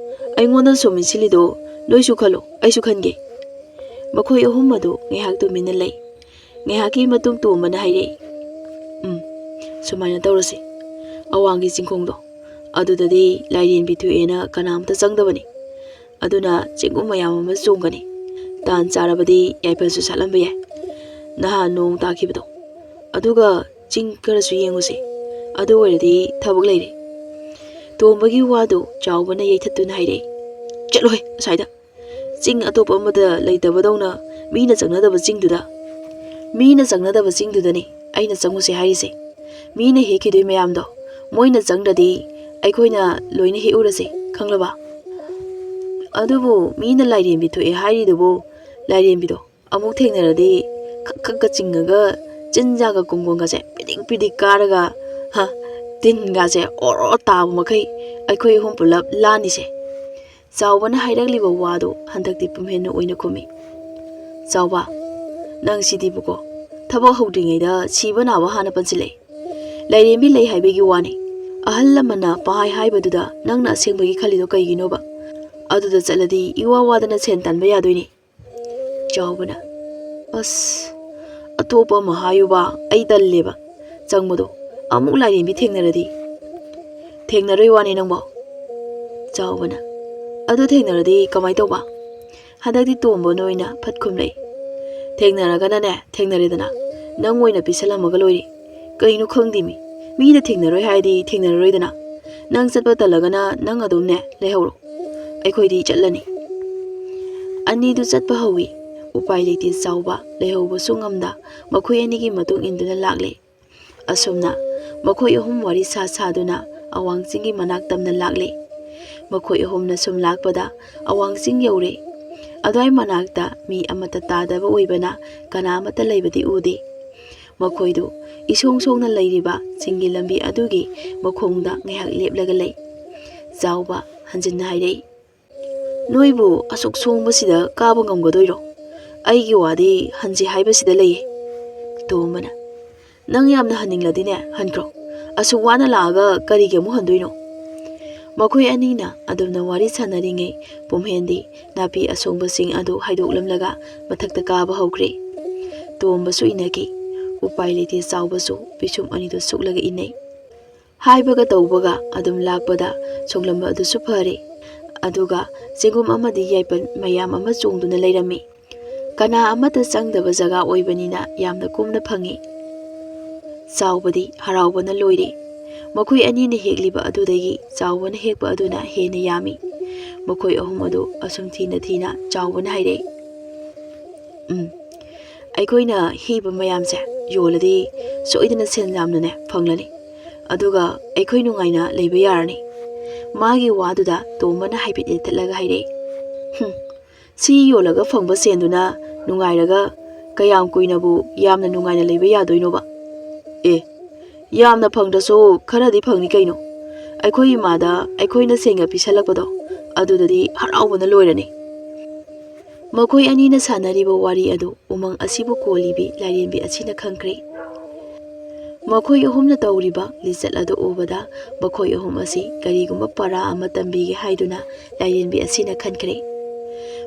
ꯑꯩꯉꯣꯟꯗ ꯁꯨꯝ ꯏꯟꯁꯤꯜꯂꯤꯗꯣ ꯅꯣꯏꯁꯨ ꯈꯜꯂꯣ, ꯑꯩꯁꯨ ꯈꯟꯒꯦ"꯫ ꯃꯈꯣꯏ ꯑꯍꯨꯝ ꯑꯗꯨ ꯉꯥꯏꯍꯥꯛ ꯇꯨꯃꯤꯟꯅ ꯂꯩ꯫ ꯉꯥꯏꯍꯥꯛꯀꯤ ꯃꯇꯨꯡ ꯇꯣꯝꯕꯅ ꯍꯥꯏꯔꯛꯏ, "ꯎꯝ, ꯁꯨꯃꯥꯏꯅ ꯇꯧꯔꯁꯤ꯫ ꯑꯋꯥꯡꯒꯤ ꯆꯤꯡꯈꯣꯡꯗꯣ, ꯑꯗꯨꯗꯗꯤ ꯂꯥꯏꯔꯦꯟꯕꯤ ꯊꯣꯛꯑꯦꯅ ꯀꯅꯥꯝꯇ ꯆꯪꯗꯕꯅꯤ꯫ ꯑꯗꯨꯅ ꯆꯦꯡꯒꯨꯝ ꯃꯌꯥꯝ ꯑꯃ ꯆꯣꯡꯒꯅꯤ꯫ ꯇꯥꯟ ꯆꯥꯔꯕꯗꯤ ꯌꯥꯏꯐꯜꯁꯨ ꯁꯥꯠꯂꯝꯕ ꯌꯥꯏ꯫ ꯅꯍꯥꯟ ꯅꯣꯡ ꯇꯥꯈꯤꯕꯗꯣ, ꯑꯗꯨꯒ ꯆꯤꯡ ꯈꯔꯁꯨ ꯌꯦꯡꯉꯨꯁꯦ꯫ ꯑꯗꯨ ꯑꯣꯏꯔꯗꯤ ꯊꯕꯛ ꯂꯩꯔꯦ꯫ ꯇꯣꯝꯕꯒꯤ ꯋꯥꯗꯨ ꯆꯥꯎꯕꯅ ꯌꯩꯊꯠꯇꯨꯅ ꯍꯥꯏꯔꯛꯏ꯫ "ꯆꯠꯂꯣꯍꯦ ꯑꯁ꯭ꯋꯥꯏꯗ꯫ ꯆꯤꯡ ꯑꯇꯣꯞꯄ ꯑꯃꯗ ꯂꯩꯇꯕꯗꯧꯅ ꯃꯤꯅ ꯆꯪꯅꯗꯕ ꯆꯤꯡꯗꯨꯗ, ꯃꯤꯅ ꯆꯪꯅꯗꯕ ꯆꯤꯡꯗꯨꯗꯅꯤ ꯑꯩꯅ ꯆꯪꯉꯨꯁꯦ ꯍꯥꯏꯔꯤꯁꯦ꯫ ꯃꯤꯅ ꯍꯦꯛꯈꯤꯗꯣꯏ ꯃꯌꯥꯝꯗꯣ ꯃꯣꯏꯅ ꯆꯪꯗ꯭ꯔꯗꯤ ꯑꯩꯈꯣꯏꯅ ꯂꯣꯏꯅ ꯍꯦꯛꯎꯔꯁꯦ, ꯈꯪꯂꯕ? ꯑꯗꯨꯕꯨ ꯃꯤꯅ ꯂꯥꯏꯔꯦꯝꯕꯤ ꯊꯣꯛꯑꯦ ꯍꯥꯏꯔꯤꯗꯨꯕꯨ, ꯂꯥꯏꯔꯦꯝꯕꯤꯗꯣ ꯑꯃꯨꯛ ꯊꯦꯡꯅꯔꯗꯤ ꯈꯛ ꯈꯛꯀ ꯆꯤꯡꯉꯒ ꯆꯤꯟꯖꯥꯒ ꯀꯨꯝꯒꯣꯟꯒꯁꯦ ꯄꯤꯗꯤꯛ ꯄꯤꯗꯤꯛ ꯀꯥꯔꯒ, ꯍ, ꯇꯤꯟꯒꯁꯦ ꯑꯣꯔꯣ ꯇꯥꯕ ꯃꯈꯩ ꯑꯩꯈꯣꯏ ꯑꯍꯨꯝ ꯄꯨꯂꯞ ꯂꯥꯅꯤꯁꯦ," ꯆꯥꯎꯕꯅ ꯍꯥꯏꯔꯛꯂꯤꯕ ꯋꯥꯗꯨ ꯍꯟꯗꯛꯇꯤ ꯄꯨꯝꯍꯦꯟꯅ ꯑꯣꯏꯅ ꯈꯨꯝꯃꯤ꯫ "ꯆꯥꯎꯕ, ꯅꯪ ꯁꯤꯗꯤꯕꯀꯣ, ꯊꯕꯛ ꯍꯧꯗ꯭ꯔꯤꯉꯩꯗ ꯁꯤꯕ ꯅꯥꯕ ꯍꯥꯟꯅ ꯄꯟꯁꯤꯜꯂꯛꯑꯦ꯫ ꯂꯥꯏꯔꯦꯝꯕꯤ ꯂꯩ ꯍꯥꯏꯕꯒꯤ ꯋꯥꯅꯤ꯫ ꯑꯍꯜ ꯂꯃꯟꯅ ꯄꯍꯥꯏ ꯍꯥꯏꯕꯗꯨꯗ ꯅꯪꯅ ꯑꯁꯦꯡꯕꯒꯤ ꯈꯜꯂꯤꯗꯣ ꯀꯩꯒꯤꯅꯣꯕ? ꯑꯗꯨꯗ ꯆꯠꯂꯗꯤ ꯏꯋꯥ ꯋꯥꯗꯅ ꯁꯦꯟ ꯇꯥꯟꯕ ꯌꯥꯗꯣꯏꯅꯤ꯫" ꯆꯥꯎꯕꯅ, "ꯑꯁ, ꯑꯇꯣꯞꯄ ꯑꯃ ꯍꯥꯏꯌꯨꯕ, ꯑꯩ ꯇꯜꯂꯦꯕ ꯆꯪꯕꯗꯣ꯫ ꯑꯃꯨꯛ ꯂꯥꯏꯔꯦꯝꯕꯤ ꯊꯦꯡꯅꯔꯗꯤ?" "ꯊꯦꯡꯅꯔꯣꯏ ꯋꯥꯅꯤ ꯅꯪꯕꯣ꯫" ꯆꯥꯎꯕꯅ, "ꯑꯗꯨ ꯊꯦꯡꯅꯔꯗꯤ ꯀꯃꯥꯏ ꯇꯧꯕ?" ꯍꯟꯗꯛꯇꯤ ꯇꯣꯝꯕꯅ ꯑꯣꯏꯅ ꯐꯠ ꯈꯨꯝꯂꯛꯏ꯫ "ꯊꯦꯡꯅꯔꯒꯅꯅꯦ, ꯊꯦꯡꯅꯔꯦꯗꯅ, ꯅꯪ ꯑꯣꯏꯅ ꯄꯤꯁꯜꯂꯝꯃꯒ ꯂꯣꯏꯔꯦ꯫ ꯀꯩꯅꯣ ꯈꯪꯗꯦꯃꯤ, ꯃꯤꯅ ꯊꯦꯡꯅꯔꯣꯏ ꯍꯥꯏꯔꯗꯤ ꯊꯦꯡꯅꯔꯔꯣꯏꯗꯅ꯫ ꯅꯪ ꯆꯠꯄ ꯇꯜꯂꯒꯅ ꯅꯪ ꯑꯗꯨꯝꯅꯦ ꯂꯩꯍꯧꯔꯣ, ꯑꯩꯈꯣꯏꯗꯤ ꯆꯠꯂꯅꯤ꯫" ꯑꯅꯤꯗꯨ ꯆꯠꯄ ꯍꯧꯏ꯫ ꯎꯄꯥꯏ ꯂꯩꯇꯦ ꯆꯥꯎꯕ, ꯂꯩꯍꯧꯕꯁꯨ ꯉꯝꯗ ꯃꯈꯣꯏ ꯑꯅꯤꯒꯤ ꯃꯇꯨꯡ ꯏꯟꯗꯨꯅ ꯂꯥꯛꯂꯦ꯫ ꯑꯁꯨꯝꯅ ꯃꯈꯣꯏ ꯑꯍꯨꯝ ꯋꯥꯔꯤ ꯁꯥ ꯁꯥꯗꯨꯅ ꯑꯋꯥꯡ ꯆꯤꯡꯒꯤ ꯃꯅꯥꯛ ꯇꯝꯅ ꯂꯥꯛꯂꯦ꯫ ꯃꯈꯣꯏ ꯑꯍꯨꯝꯅ ꯁꯨꯝ ꯂꯥꯛꯄꯗ ꯑꯋꯥꯡ ꯆꯤꯡ ꯌꯧꯔꯦ꯫ ꯑꯗꯨꯋꯥꯏ ꯃꯅꯥꯛꯇ ꯃꯤ ꯑꯃꯠꯇ ꯇꯥꯗꯕ ꯑꯣꯏꯕꯅ ꯀꯅꯥ ꯑꯃꯠꯇ ꯂꯩꯕꯗꯤ ꯎꯗꯦ꯫ ꯃꯈꯣꯏꯗꯨ ꯏꯁꯣꯡ ꯁꯣꯡꯅ ꯂꯩꯔꯤꯕ ꯆꯤꯡꯒꯤ ꯂꯝꯕꯤ ꯑꯗꯨꯒꯤ ꯃꯈꯣꯡꯗ ꯉꯥꯏꯍꯥꯛ ꯂꯦꯞꯂꯒ ꯂꯩ꯫ ꯆꯥꯎꯕ ꯍꯟꯖꯤꯟꯅ ꯍꯥꯏꯔꯛꯏ, "ꯅꯣꯏꯕꯨ ꯑꯁꯨꯛ ꯁꯣꯡꯕꯁꯤꯗ ꯀꯥꯕ ꯉꯝꯒꯗꯣꯏꯔꯣ? ꯑꯩꯒꯤ ꯋꯥꯗꯤ ꯍꯟꯁꯤ ꯍꯥꯏꯕꯁꯤꯗ ꯂꯩꯌꯦ꯫" ꯇꯣꯝꯕꯅ, "ꯅꯪ ꯌꯥꯝꯅ ꯍꯟꯅꯤꯡꯂꯗꯤꯅꯦ, ꯍꯟꯈ꯭ꯔꯣ꯫ ꯑꯁꯨꯛ ꯋꯥꯅ ꯂꯥꯛꯑꯒ ꯀꯔꯤꯒꯤ ꯑꯃꯨꯛ ꯍꯟꯗꯣꯏꯅꯣ?" ꯃꯈꯣꯏ ꯑꯅꯤꯅ ꯑꯗꯨꯝꯅ ꯋꯥꯔꯤ ꯁꯥꯟꯅꯔꯤꯉꯩ ꯄꯨꯝꯍꯦꯟꯗꯤ ꯅꯥꯄꯤ ꯑꯁꯣꯡꯕꯁꯤꯡ ꯑꯗꯨ ꯍꯥꯏꯗꯣꯛꯂꯝꯂꯒ ꯃꯊꯛꯇ ꯀꯥꯕ ꯍꯧꯈ꯭ꯔꯦ꯫ ꯇꯣꯝꯕꯁꯨ ꯏꯟꯅꯈꯤ꯫ ꯎꯄꯥꯏ ꯂꯩꯇꯦ ꯆꯥꯎꯕꯁꯨ ꯄꯤꯁꯨꯝ ꯑꯅꯤꯗꯨ ꯁꯨꯛꯂꯒ ꯏꯟꯅꯩ꯫ ꯍꯥꯏꯕꯒ ꯇꯧꯕꯒ ꯑꯗꯨꯝ ꯂꯥꯛꯄꯗ ꯁꯣꯛꯂꯝꯕ ꯑꯗꯨꯁꯨ ꯐꯔꯦ꯫ ꯑꯗꯨꯒ ꯆꯦꯡꯒꯨꯝ ꯑꯃꯗꯤ ꯌꯥꯏꯄꯟ ꯃꯌꯥꯝ ꯑꯃ ꯆꯣꯡꯗꯨꯅ ꯂꯩꯔꯝꯃꯤ꯫ ꯀꯅꯥ ꯑꯃꯠꯇ ꯆꯪꯗꯕ ꯖꯒꯥ ꯑꯣꯏꯕꯅꯤꯅ ꯌꯥꯝꯅ ꯀꯣꯝꯅ ꯐꯪꯉꯤ꯫ ꯆꯥꯎꯕꯗꯤ ꯍꯔꯥꯎꯕꯅ ꯂꯣꯏꯔꯦ꯫ ꯃꯈꯣꯏ ꯑꯅꯤꯅ ꯍꯦꯛꯂꯤꯕ ꯑꯗꯨꯗꯒꯤ ꯆꯥꯎꯕꯅ ꯍꯦꯛꯄ ꯑꯗꯨꯅ ꯍꯦꯟꯅ ꯌꯥꯝꯃꯤ꯫ ꯃꯈꯣꯏ ꯑꯍꯨꯝ ꯑꯗꯨ ꯑꯁꯨꯝ ꯊꯤꯅ ꯊꯤꯅ ꯆꯥꯎꯕꯅ ꯍꯥꯏꯔꯛꯏ, "ꯎꯝ, ꯑꯩꯈꯣꯏꯅ ꯍꯦꯛꯏꯕ ꯃꯌꯥꯝꯁꯦ ꯌꯣꯜꯂꯗꯤ ꯁꯣꯏꯗꯅ ꯁꯦꯟ ꯌꯥꯝꯅꯅꯦ ꯐꯪꯂꯅꯤ꯫ ꯑꯗꯨꯒ ꯑꯩꯈꯣꯏ ꯅꯨꯡꯉꯥꯏꯅ ꯂꯩꯕ ꯌꯥꯔꯅꯤ꯫" ꯃꯥꯒꯤ ꯋꯥꯗꯨꯗ ꯇꯣꯝꯕꯅ ꯍꯥꯏꯐꯦꯠ ꯌꯦꯠꯊꯠꯂꯒ ꯍꯥꯏꯔꯛꯏ, "ꯍꯨꯝ, ꯁꯤ ꯌꯣꯜꯂꯒ ꯐꯪꯕ ꯁꯦꯟꯗꯨꯅ ꯅꯨꯡꯉꯥꯏꯔꯒ ꯀꯌꯥꯝ ꯀꯨꯏꯅꯕꯨ ꯌꯥꯝꯅ ꯅꯨꯡꯉꯥꯏꯅ ꯂꯩꯕ ꯌꯥꯗꯣꯏꯅꯣꯕ? ꯑꯦ, ꯌꯥꯝꯅ ꯐꯪꯗ꯭ꯔꯁꯨ ꯈꯔꯗꯤ ꯐꯪꯅꯤ ꯀꯩꯅꯣ꯫ ꯑꯩꯈꯣꯏ ꯏꯃꯥꯗ ꯑꯩꯈꯣꯏꯅ ꯁꯦꯡꯅ ꯄꯤꯁꯜꯂꯛꯄꯗꯣ, ꯑꯗꯨꯗꯗꯤ ꯍꯔꯥꯎꯕꯅ ꯂꯣꯏꯔꯅꯤ꯫" ꯃꯈꯣꯏ ꯑꯅꯤꯅ ꯁꯥꯟꯅꯔꯤꯕ ꯋꯥꯔꯤ ꯑꯗꯨ ꯎꯃꯪ ꯑꯁꯤꯕꯨ ꯀꯣꯜꯂꯤꯕꯤ ꯂꯥꯏꯔꯦꯝꯕꯤ ꯑꯁꯤꯅ ꯈꯪꯈ꯭ꯔꯦ꯫ ꯃꯈꯣꯏ ꯑꯍꯨꯝꯅ ꯇꯧꯔꯤꯕ ꯂꯤꯆꯠ ꯑꯗꯨ ꯎꯕꯗ ꯃꯈꯣꯏ ꯑꯍꯨꯝ ꯑꯁꯤ ꯀꯔꯤꯒꯨꯝꯕ ꯄꯔꯥ ꯑꯃ ꯇꯝꯕꯤꯒꯦ ꯍꯥꯏꯗꯨꯅ ꯂꯥꯏꯔꯦꯝꯕꯤ ꯑꯁꯤꯅ ꯈꯟꯈ꯭ꯔꯦ꯫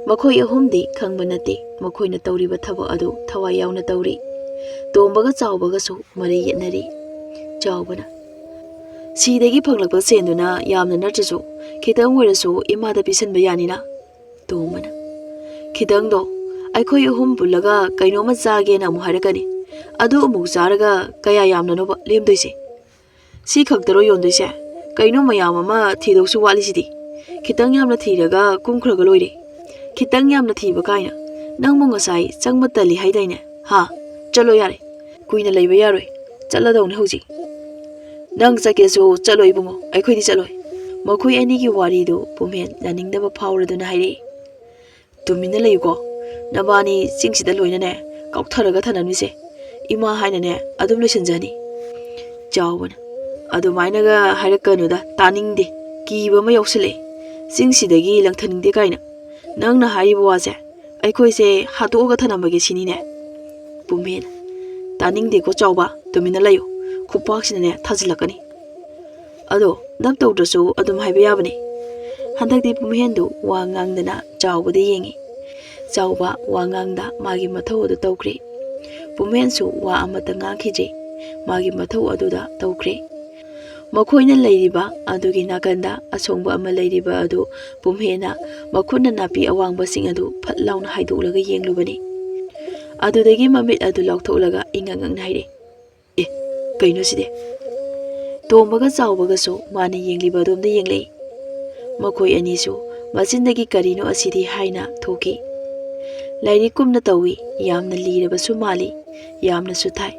ꯃꯈꯣꯏ ꯑꯍꯨꯝꯗꯤ ꯈꯪꯕ ꯅꯠꯇꯦ, ꯃꯈꯣꯏꯅ ꯇꯧꯔꯤꯕ ꯊꯕꯛ ꯑꯗꯨ ꯊꯋꯥꯏ ꯌꯥꯎꯅ ꯇꯧꯔꯤ꯫ ꯇꯣꯝꯕꯒ ꯆꯥꯎꯕꯒꯁꯨ ꯃꯔꯩ ꯌꯦꯠꯅꯔꯤ꯫ ꯆꯥꯎꯕꯅ, "ꯁꯤꯗꯒꯤ ꯐꯪꯂꯛꯄ ꯁꯦꯟꯗꯨꯅ ꯌꯥꯝꯅ ꯅꯠꯇ꯭ꯔꯁꯨ ꯈꯤꯇꯪ ꯑꯣꯏꯔꯁꯨ ꯏꯃꯥꯗ ꯄꯤꯁꯟꯕ ꯌꯥꯅꯤꯅ?" ꯇꯣꯝꯕꯅ, "ꯈꯤꯇꯪꯗꯣ ꯑꯩꯈꯣꯏ ꯑꯍꯨꯝ ꯄꯨꯜꯂꯒ ꯀꯩꯅꯣꯝꯃ ꯆꯥꯒꯦꯅ ꯑꯃꯨꯛ ꯍꯥꯏꯔꯛꯀꯅꯤ꯫ ꯑꯗꯨ ꯑꯃꯨꯛ ꯆꯥꯔꯒ ꯀꯌꯥ ꯌꯥꯝꯅꯅꯣꯕ ꯂꯦꯝꯗꯣꯏꯁꯦ? ꯁꯤ ꯈꯛꯇꯔꯣ ꯌꯣꯟꯗꯣꯏꯁꯦ? ꯀꯩꯅꯣ ꯃꯌꯥꯝ ꯑꯃ ꯊꯤꯗꯧꯁꯨ ꯋꯥꯠꯂꯤꯁꯤꯗꯤ? ꯈꯤꯇꯪ ꯌꯥꯝꯅ ꯊꯤꯔꯒ ꯀꯨꯝꯈ꯭ꯔꯒ ꯂꯣꯏꯔꯦ꯫ ꯈꯤꯇꯪ ꯌꯥꯝꯅ ꯊꯤꯕ ꯀꯥꯏꯅ? ꯅꯪꯕꯨ ꯉꯁꯥꯏ ꯆꯪꯕ ꯇꯜꯂꯤ ꯍꯥꯏꯗꯥꯏꯅꯦ? ꯍꯥ? ꯆꯠꯂꯣ ꯌꯥꯔꯦ꯫ ꯀꯨꯏꯅ ꯂꯩꯕ ꯌꯥꯔꯣꯏ꯫ ꯆꯠꯂꯗꯧꯅꯦ ꯍꯧꯖꯤꯛ꯫ ꯅꯪ ꯆꯠꯀꯦꯁꯨ ꯆꯠꯂꯣ ꯏꯕꯨꯡꯉꯣ, ꯑꯩꯈꯣꯏꯗꯤ ꯆꯠꯂꯣꯏ꯫" ꯃꯈꯣꯏ ꯑꯅꯤꯒꯤ ꯋꯥꯔꯤꯗꯨ ꯄꯨꯝꯍꯦꯟ ꯌꯥꯅꯤꯡꯗꯕ ꯐꯥꯎꯔꯗꯨꯅ ꯍꯥꯏꯔꯛꯏ, "ꯇꯨꯃꯤꯟꯅ ꯂꯩꯌꯨꯀꯣ꯫ ꯅꯕꯥꯅꯤ ꯆꯤꯡꯁꯤꯗ ꯂꯣꯏꯅꯅꯦ ꯀꯥꯎꯊꯔꯒ ꯊꯅꯝꯃꯤꯁꯦ꯫ ꯏꯃꯥ ꯍꯥꯏꯅꯅꯦ ꯑꯗꯨꯝ ꯂꯣꯏꯁꯤꯟꯖꯅꯤ꯫" ꯆꯥꯎꯕꯅ, "ꯑꯗꯨꯃꯥꯏꯅꯒ ꯍꯥꯏꯔꯛꯀꯅꯨꯗ, ꯇꯥꯅꯤꯡꯗꯦ꯫ ꯀꯤꯕ ꯑꯃ ꯌꯥꯎꯁꯤꯜꯂꯛꯑꯦ꯫ ꯆꯤꯡꯁꯤꯗꯒꯤ ꯂꯪꯊꯅꯤꯡꯗꯦ ꯀꯥꯏꯅ꯫ ꯅꯪꯅ ꯍꯥꯏꯔꯤꯕ ꯋꯥꯁꯦ ꯑꯩꯈꯣꯏꯁꯦ ꯍꯥꯠꯇꯣꯛꯑꯒ ꯊꯅꯝꯃꯒꯦ ꯁꯤꯅꯤꯅꯦ?" ꯄꯨꯝꯍꯦꯟ, "ꯇꯥꯅꯤꯡꯗꯦꯀꯣ ꯆꯥꯎꯕ, ꯇꯨꯃꯤꯟꯅ ꯂꯩꯌꯨ꯫ ꯈꯨꯄꯥꯛꯁꯤꯅꯅꯦ ꯊꯥꯖꯤꯜꯂꯛꯀꯅꯤ꯫ ꯑꯗꯣ ꯅꯞ ꯇꯧꯗ꯭ꯔꯁꯨ ꯑꯗꯨꯝ ꯍꯥꯏꯕ ꯌꯥꯕꯅꯦ꯫" ꯍꯟꯗꯛꯇꯤ ꯄꯨꯝꯍꯦꯟꯗꯨ ꯋꯥ ꯉꯥꯡꯗꯅ ꯆꯥꯎꯕꯗ ꯌꯦꯡꯉꯤ꯫ ꯆꯥꯎꯕ ꯋꯥ ꯉꯥꯡꯗ ꯃꯥꯒꯤ ꯃꯊꯧ ꯑꯗꯨ ꯇꯧꯈ꯭ꯔꯦ꯫ ꯄꯨꯝꯍꯦꯟꯁꯨ ꯋꯥ ꯑꯃꯠꯇ ꯉꯥꯡꯈꯤꯗ꯭ꯔꯦ꯫ ꯃꯥꯒꯤ ꯃꯊꯧ ꯑꯗꯨꯗ ꯇꯧꯈ꯭ꯔꯦ꯫ ꯃꯈꯣꯏꯅ ꯂꯩꯔꯤꯕ ꯑꯗꯨꯒꯤ ꯅꯥꯀꯟꯗ ꯑꯁꯣꯡꯕ ꯑꯃ ꯂꯩꯔꯤꯕ ꯑꯗꯨ ꯄꯨꯝꯍꯦꯟꯅ ꯃꯈꯨꯠꯅ ꯅꯥꯄꯤ ꯑꯋꯥꯡꯕꯁꯤꯡ ꯑꯗꯨ ꯐꯠ ꯂꯥꯎꯅ ꯍꯥꯏꯗꯣꯛꯂꯒ ꯌꯦꯡꯂꯨꯕꯅꯤ꯫ ꯑꯗꯨꯗꯒꯤ ꯃꯃꯤꯠ ꯑꯗꯨ ꯂꯥꯎꯊꯣꯛꯂꯒ ꯏꯉꯛ ꯉꯛꯅ ꯍꯥꯏꯔꯦ, "ꯑꯦ, ꯀꯩꯅꯣ ꯁꯤꯗꯤ?" ꯇꯣꯝꯕꯒ ꯆꯥꯎꯕꯒꯁꯨ ꯃꯥꯅ ꯌꯦꯡꯂꯤꯕ ꯑꯗꯣꯝꯗ ꯌꯦꯡꯂꯛꯏ꯫ ꯃꯈꯣꯏ ꯑꯅꯤꯁꯨ ꯃꯆꯤꯟꯗꯒꯤ "ꯀꯔꯤꯅꯣ ꯑꯁꯤꯗꯤ?" ꯍꯥꯏꯅ ꯊꯣꯛꯈꯤ꯫ ꯂꯥꯏꯔꯤꯛ ꯀꯨꯝꯅ ꯇꯧꯏ, ꯌꯥꯝꯅ ꯂꯤꯔꯕꯁꯨ ꯃꯥꯜꯂꯤ, ꯌꯥꯝꯅꯁꯨ ꯊꯥꯏ꯫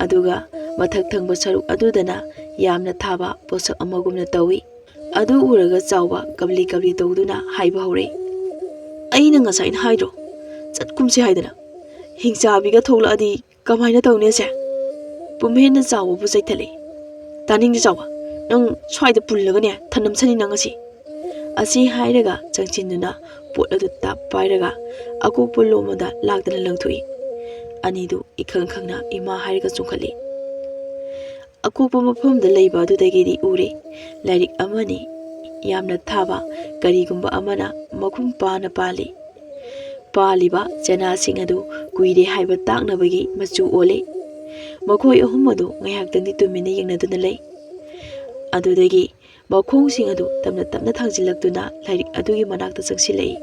ꯑꯗꯨꯒ ꯃꯊꯛ ꯊꯪꯕ ꯁꯔꯨꯛ ꯑꯗꯨꯗꯅ ꯌꯥꯝꯅ ꯊꯥꯕ ꯄꯣꯠꯁꯛ ꯑꯃꯒꯨꯝꯅ ꯇꯧꯏ꯫ ꯑꯗꯨ ꯎꯔꯒ ꯆꯥꯎꯕ ꯀꯕꯂꯤ ꯀꯕꯂꯤ ꯇꯧꯗꯨꯅ ꯍꯥꯏꯕ ꯍꯧꯔꯛꯏ, "ꯑꯩꯅ ꯉꯁꯥꯏꯅ ꯍꯥꯏꯗ꯭ꯔꯣ, ꯆꯠꯀꯨꯝꯁꯤ ꯍꯥꯏꯗꯅ? ꯍꯤꯡꯆꯥꯕꯤꯒ ꯊꯣꯛꯂꯛꯑꯗꯤ ꯀꯃꯥꯏꯅ ꯇꯧꯅꯤ ꯑꯁꯦ?" ꯄꯨꯝꯍꯦꯟꯅ ꯆꯥꯎꯕꯕꯨ ꯆꯩꯊꯠꯂꯦ꯫ "ꯇꯥꯅꯤꯡꯗꯦ ꯆꯥꯎꯕ, ꯅꯪ ꯁ꯭ꯋꯥꯏꯗ ꯄꯨꯜꯂꯒꯅꯦ ꯊꯅꯝꯁꯅꯤ ꯅꯪ ꯉꯁꯤ!" ꯑꯁꯤ ꯍꯥꯏꯔꯒ ꯆꯪꯁꯤꯟꯗꯨꯅ ꯄꯣꯠ ꯑꯗꯨ ꯇꯞ ꯄꯥꯏꯔꯒ ꯑꯀꯣꯛꯄ ꯂꯣꯝ ꯑꯗ ꯂꯥꯛꯇꯅ ꯂꯪꯊꯣꯛꯏ꯫ ꯑꯅꯤꯗꯨ ꯏꯈꯪ ꯈꯪꯅ ꯏꯃꯥ ꯍꯥꯏꯔꯒ ꯆꯣꯡꯈꯠꯂꯤ꯫ ꯑꯀꯣꯛꯄ ꯃꯐꯝꯗ ꯂꯩꯕ ꯑꯗꯨꯗꯒꯤꯗꯤ ꯎꯔꯦ, ꯂꯥꯏꯔꯤꯛ ꯑꯃꯅꯤ꯫ ꯌꯥꯝꯅ ꯊꯥꯕ ꯀꯔꯤꯒꯨꯝꯕ ꯑꯃꯅ ꯃꯈꯨꯝ ꯄꯥꯅ ꯄꯥꯜꯂꯤ꯫ ꯄꯥꯜꯂꯤꯕ ꯆꯦꯅꯥꯁꯤꯡ ꯑꯗꯨ ꯀꯨꯏꯔꯦ ꯍꯥꯏꯕ ꯇꯥꯛꯅꯕꯒꯤ ꯃꯆꯨ ꯑꯣꯜꯂꯤ꯫ ꯃꯈꯣꯏ ꯑꯍꯨꯝ ꯑꯗꯨ ꯉꯥꯏꯍꯥꯛꯇꯪꯗꯤ ꯇꯨꯃꯤꯟꯅ ꯌꯦꯡꯅꯗꯨꯅ ꯂꯩ꯫ ꯑꯗꯨꯗꯒꯤ ꯃꯈꯣꯡꯁꯤꯡ ꯑꯗꯨ ꯇꯞꯅ ꯇꯞꯅ ꯊꯥꯡꯖꯤꯜꯂꯛꯇꯨꯅ ꯂꯥꯏꯔꯤꯛ ꯑꯗꯨꯒꯤ ꯃꯅꯥꯛꯇ ꯆꯪꯁꯤꯜꯂꯛꯏ꯫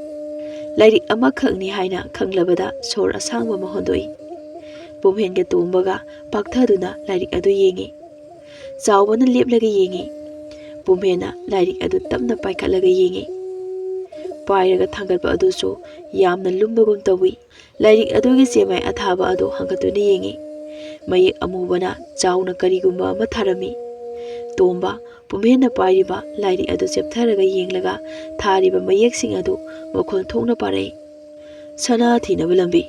ꯂꯥꯏꯔꯤꯛ ꯑꯃꯈꯛꯅꯤ ꯍꯥꯏꯅ ꯈꯪꯂꯕꯗ ꯁꯣꯔ ꯑꯁꯥꯡꯕ ꯑꯃ ꯍꯣꯟꯗꯣꯛꯏ꯫ ꯄꯨꯝꯍꯦꯟꯒ ꯇꯣꯝꯕꯒ ꯄꯥꯛꯊꯗꯨꯅ ꯂꯥꯏꯔꯤꯛ ꯑꯗꯨ ꯌꯦꯡꯏ꯫ ꯆꯥꯎꯕꯅ ꯂꯦꯞꯂꯒ ꯌꯦꯡꯏ꯫ ꯄꯨꯝꯍꯦꯟꯅ ꯂꯥꯏꯔꯤꯛ ꯑꯗꯨ ꯇꯞꯅ ꯄꯥꯏꯈꯠꯂꯒ ꯌꯦꯡꯏ꯫ ꯄꯥꯏꯔꯒ ꯊꯥꯡꯒꯠꯄ ꯑꯗꯨꯁꯨ ꯌꯥꯝꯅ ꯂꯨꯝꯕꯒꯨꯝ ꯇꯧꯏ꯫ ꯂꯥꯏꯔꯤꯛ ꯑꯗꯨꯒꯤ ꯆꯦꯃꯥꯏ ꯑꯊꯥꯕ ꯑꯗꯨ ꯍꯥꯡꯒꯠꯇꯨꯅ ꯌꯦꯡꯏ꯫ ꯃꯌꯦꯛ ꯑꯃꯨꯕꯅ ꯆꯥꯎꯅ ꯀꯔꯤꯒꯨꯝꯕ ꯑꯃ ꯊꯥꯔꯝꯃꯤ꯫ ꯇꯣꯝꯕ ꯄꯨꯝꯍꯦꯟꯅ ꯄꯥꯏꯔꯤꯕ ꯂꯥꯏꯔꯤꯛ ꯑꯗꯨ ꯆꯦꯞꯊꯔꯒ ꯌꯦꯡꯂꯒ ꯊꯥꯔꯤꯕ ꯃꯌꯦꯛꯁꯤꯡ ꯑꯗꯨ ꯃꯈꯣꯟ ꯊꯣꯛꯅ ꯄꯥꯔꯛꯏ꯫ "ꯁꯅꯥ ꯊꯤꯅꯕ ꯂꯝꯕꯤ"꯫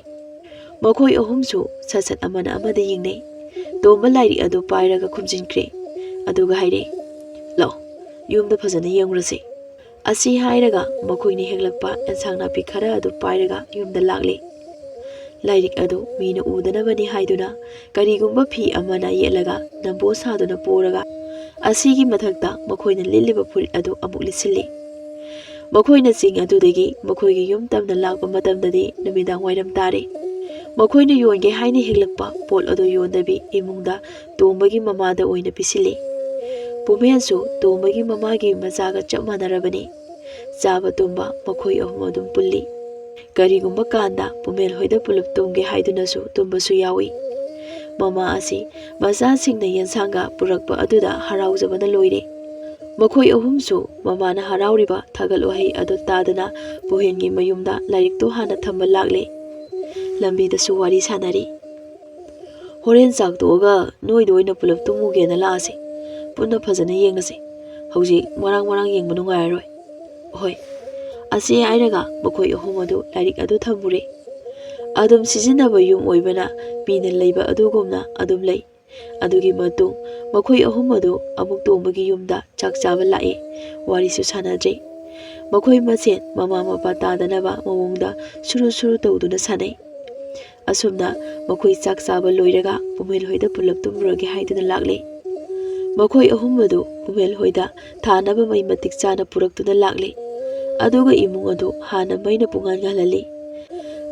ꯃꯈꯣꯏ ꯑꯍꯨꯝꯁꯨ ꯁꯠ ꯁꯠ ꯑꯃꯅ ꯑꯃꯗ ꯌꯦꯡꯅꯩ꯫ ꯇꯣꯝꯕ ꯂꯥꯏꯔꯤꯛ ꯑꯗꯨ ꯄꯥꯏꯔꯒ ꯈꯨꯝꯖꯤꯟꯈ꯭ꯔꯦ꯫ ꯑꯗꯨꯒ ꯍꯥꯏꯔꯛꯏ, "ꯂꯥꯛꯑꯣ, ꯌꯨꯝꯗ ꯐꯖꯅ ꯌꯦꯡꯉꯨꯔꯁꯤ"꯫ ꯑꯁꯤ ꯍꯥꯏꯔꯒ ꯃꯈꯣꯏꯅ ꯍꯦꯛꯂꯛꯄ ꯑꯦꯟꯁꯥꯡ ꯅꯥꯄꯤ ꯈꯔ ꯑꯗꯨ ꯄꯥꯏꯔꯒ ꯌꯨꯝꯗ ꯂꯥꯛꯂꯦ꯫ ꯂꯥꯏꯔꯤꯛ ꯑꯗꯨ ꯃꯤꯅ ꯎꯗꯅꯕꯅꯤ ꯍꯥꯏꯗꯨꯅ ꯀꯔꯤꯒꯨꯝꯕ ꯐꯤ ꯑꯃꯅ ꯌꯦꯠꯂꯒ ꯅꯝꯕꯣ ꯁꯥꯗꯨꯅ ꯄꯣꯔꯒ ꯑꯁꯤꯒꯤ ꯃꯊꯛꯇ ꯃꯈꯣꯏꯅ ꯂꯤꯠꯂꯤꯕ ꯐꯨꯔꯤꯠ ꯑꯗꯨ ꯑꯃꯨꯛ ꯂꯤꯠꯁꯤꯜꯂꯤ꯫ ꯃꯈꯣꯏꯅ ꯆꯤꯡ ꯑꯗꯨꯗꯒꯤ ꯃꯈꯣꯏꯒꯤ ꯌꯨꯝ ꯇꯝꯅ ꯂꯥꯛꯄ ꯃꯇꯝꯗꯗꯤ ꯅꯨꯃꯤꯗꯥꯡ ꯋꯥꯏꯔꯝ ꯇꯥꯔꯦ꯫ ꯃꯈꯣꯏꯅ ꯌꯣꯟꯒꯦ ꯍꯥꯏꯅ ꯍꯦꯛꯂꯛꯄ ꯄꯣꯠ ꯑꯗꯨ ꯌꯣꯟꯗꯕꯤ ꯏꯃꯨꯡꯗ ꯇꯣꯝꯕꯒꯤ ꯃꯃꯥꯗ ꯑꯣꯏꯅ ꯄꯤꯁꯤꯜꯂꯤ꯫ ꯄꯨꯃꯦꯟꯁꯨ ꯇꯣꯝꯕꯒꯤ ꯃꯃꯥꯒꯤ ꯃꯆꯥꯒ ꯆꯞ ꯃꯥꯟꯅꯔꯕꯅꯤ꯫ ꯆꯥꯕ ꯇꯨꯝꯕ ꯃꯈꯣꯏ ꯑꯍꯨꯝ ꯑꯗꯨꯝ ꯄꯨꯜꯂꯤ꯫ ꯀꯔꯤꯒꯨꯝꯕ ꯀꯥꯟꯗ ꯄꯨꯃꯦꯟ ꯍꯣꯏꯗ ꯄꯨꯂꯞ ꯇꯨꯝꯒꯦ ꯍꯥꯏꯗꯨꯅꯁꯨ ꯇꯨꯝꯕꯁꯨ ꯌꯥꯎꯏ꯫ ꯃꯃꯥ ꯑꯁꯤ ꯃꯆꯥꯁꯤꯡꯅ ꯌꯦꯟꯁꯥꯡꯒ ꯄꯨꯔꯛꯄ ꯑꯗꯨꯗ ꯍꯔꯥꯎꯖꯕꯅ ꯂꯣꯏꯔꯦ꯫ ꯃꯈꯣꯏ ꯑꯍꯨꯝꯁꯨ ꯃꯃꯥꯅ ꯍꯔꯥꯎꯔꯤꯕ ꯊꯥꯒꯠ ꯋꯥꯍꯩ ꯑꯗꯨ ꯇꯥꯗꯅ ꯄꯨꯍꯦꯟꯒꯤ ꯃꯌꯨꯝꯗ ꯂꯥꯏꯔꯤꯛꯇꯨ ꯍꯥꯟꯅ ꯊꯝꯕ ꯂꯥꯛꯂꯦ꯫ ꯂꯝꯕꯤꯗꯁꯨ ꯋꯥꯔꯤ ꯁꯥꯟꯅꯔꯤ꯫ "ꯍꯣꯔꯦꯟ ꯆꯥꯛ ꯇꯣꯛꯑꯒ ꯅꯣꯏꯗ ꯑꯣꯏꯅ ꯄꯨꯂꯞ ꯇꯨꯝꯃꯨꯒꯦꯅ ꯂꯥꯛꯑꯁꯤ꯫ ꯄꯨꯟꯅ ꯐꯖꯅ ꯌꯦꯡꯉꯁꯤ꯫ ꯍꯧꯖꯤꯛ ꯃꯔꯥꯡ ꯃꯔꯥꯡ ꯌꯦꯡꯕ ꯅꯨꯡꯉꯥꯏꯔꯔꯣꯏ꯫" "ꯍꯣꯏ꯫" ꯑꯁꯤ ꯍꯥꯏꯔꯒ ꯃꯈꯣꯏ ꯑꯍꯨꯝ ꯑꯗꯨ ꯂꯥꯏꯔꯤꯛ ꯑꯗꯨ ꯊꯝꯃꯨꯔꯦ꯫ ꯑꯗꯨꯝ ꯁꯤꯖꯤꯟꯅꯕ ꯌꯨꯝ ꯑꯣꯏꯕꯅ ꯃꯤꯅ ꯂꯩꯕ ꯑꯗꯨꯒꯨꯝꯅ ꯑꯗꯨꯝ ꯂꯩ꯫ ꯑꯗꯨꯒꯤ ꯃꯇꯨꯡ ꯃꯈꯣꯏ ꯑꯍꯨꯝ ꯑꯗꯨ ꯑꯃꯨꯛ ꯇꯣꯝꯕꯒꯤ ꯌꯨꯝꯗ ꯆꯥꯛ ꯆꯥꯕ ꯂꯥꯛꯑꯦ꯫ ꯋꯥꯔꯤꯁꯨ ꯁꯥꯟꯅꯗ꯭ꯔꯦ꯫ ꯃꯈꯣꯏ ꯃꯁꯦꯟ ꯃꯃꯥ ꯃꯄꯥ ꯇꯥꯗꯅꯕ ꯃꯑꯣꯡꯗ ꯁꯨꯔꯨ ꯁꯨꯔꯨ ꯇꯧꯗꯨꯅ ꯁꯥꯟꯅꯩ꯫ ꯑꯁꯨꯝꯅ ꯃꯈꯣꯏ ꯆꯥꯛ ꯆꯥꯕ ꯂꯣꯏꯔꯒ ꯄꯨꯃꯦꯜ ꯍꯣꯏꯗ ꯄꯨꯂꯞ ꯇꯨꯝꯃꯨꯔꯒꯦ ꯍꯥꯏꯗꯨꯅ ꯂꯥꯛꯂꯦ꯫ ꯃꯈꯣꯏ ꯑꯍꯨꯝ ꯑꯗꯨ ꯄꯨꯃꯦꯜ ꯍꯣꯏꯗ ꯊꯥꯅꯕ ꯃꯩ ꯃꯇꯤꯛ ꯆꯥꯅ ꯄꯨꯔꯛꯇꯨꯅ ꯂꯥꯛꯂꯦ꯫ ꯑꯗꯨꯒ ꯏꯃꯨꯡ ꯑꯗꯨ ꯍꯥꯟꯅ ꯃꯩꯅ ꯄꯨꯡꯉꯥꯟ ꯉꯥꯜꯍꯜꯂꯤ꯫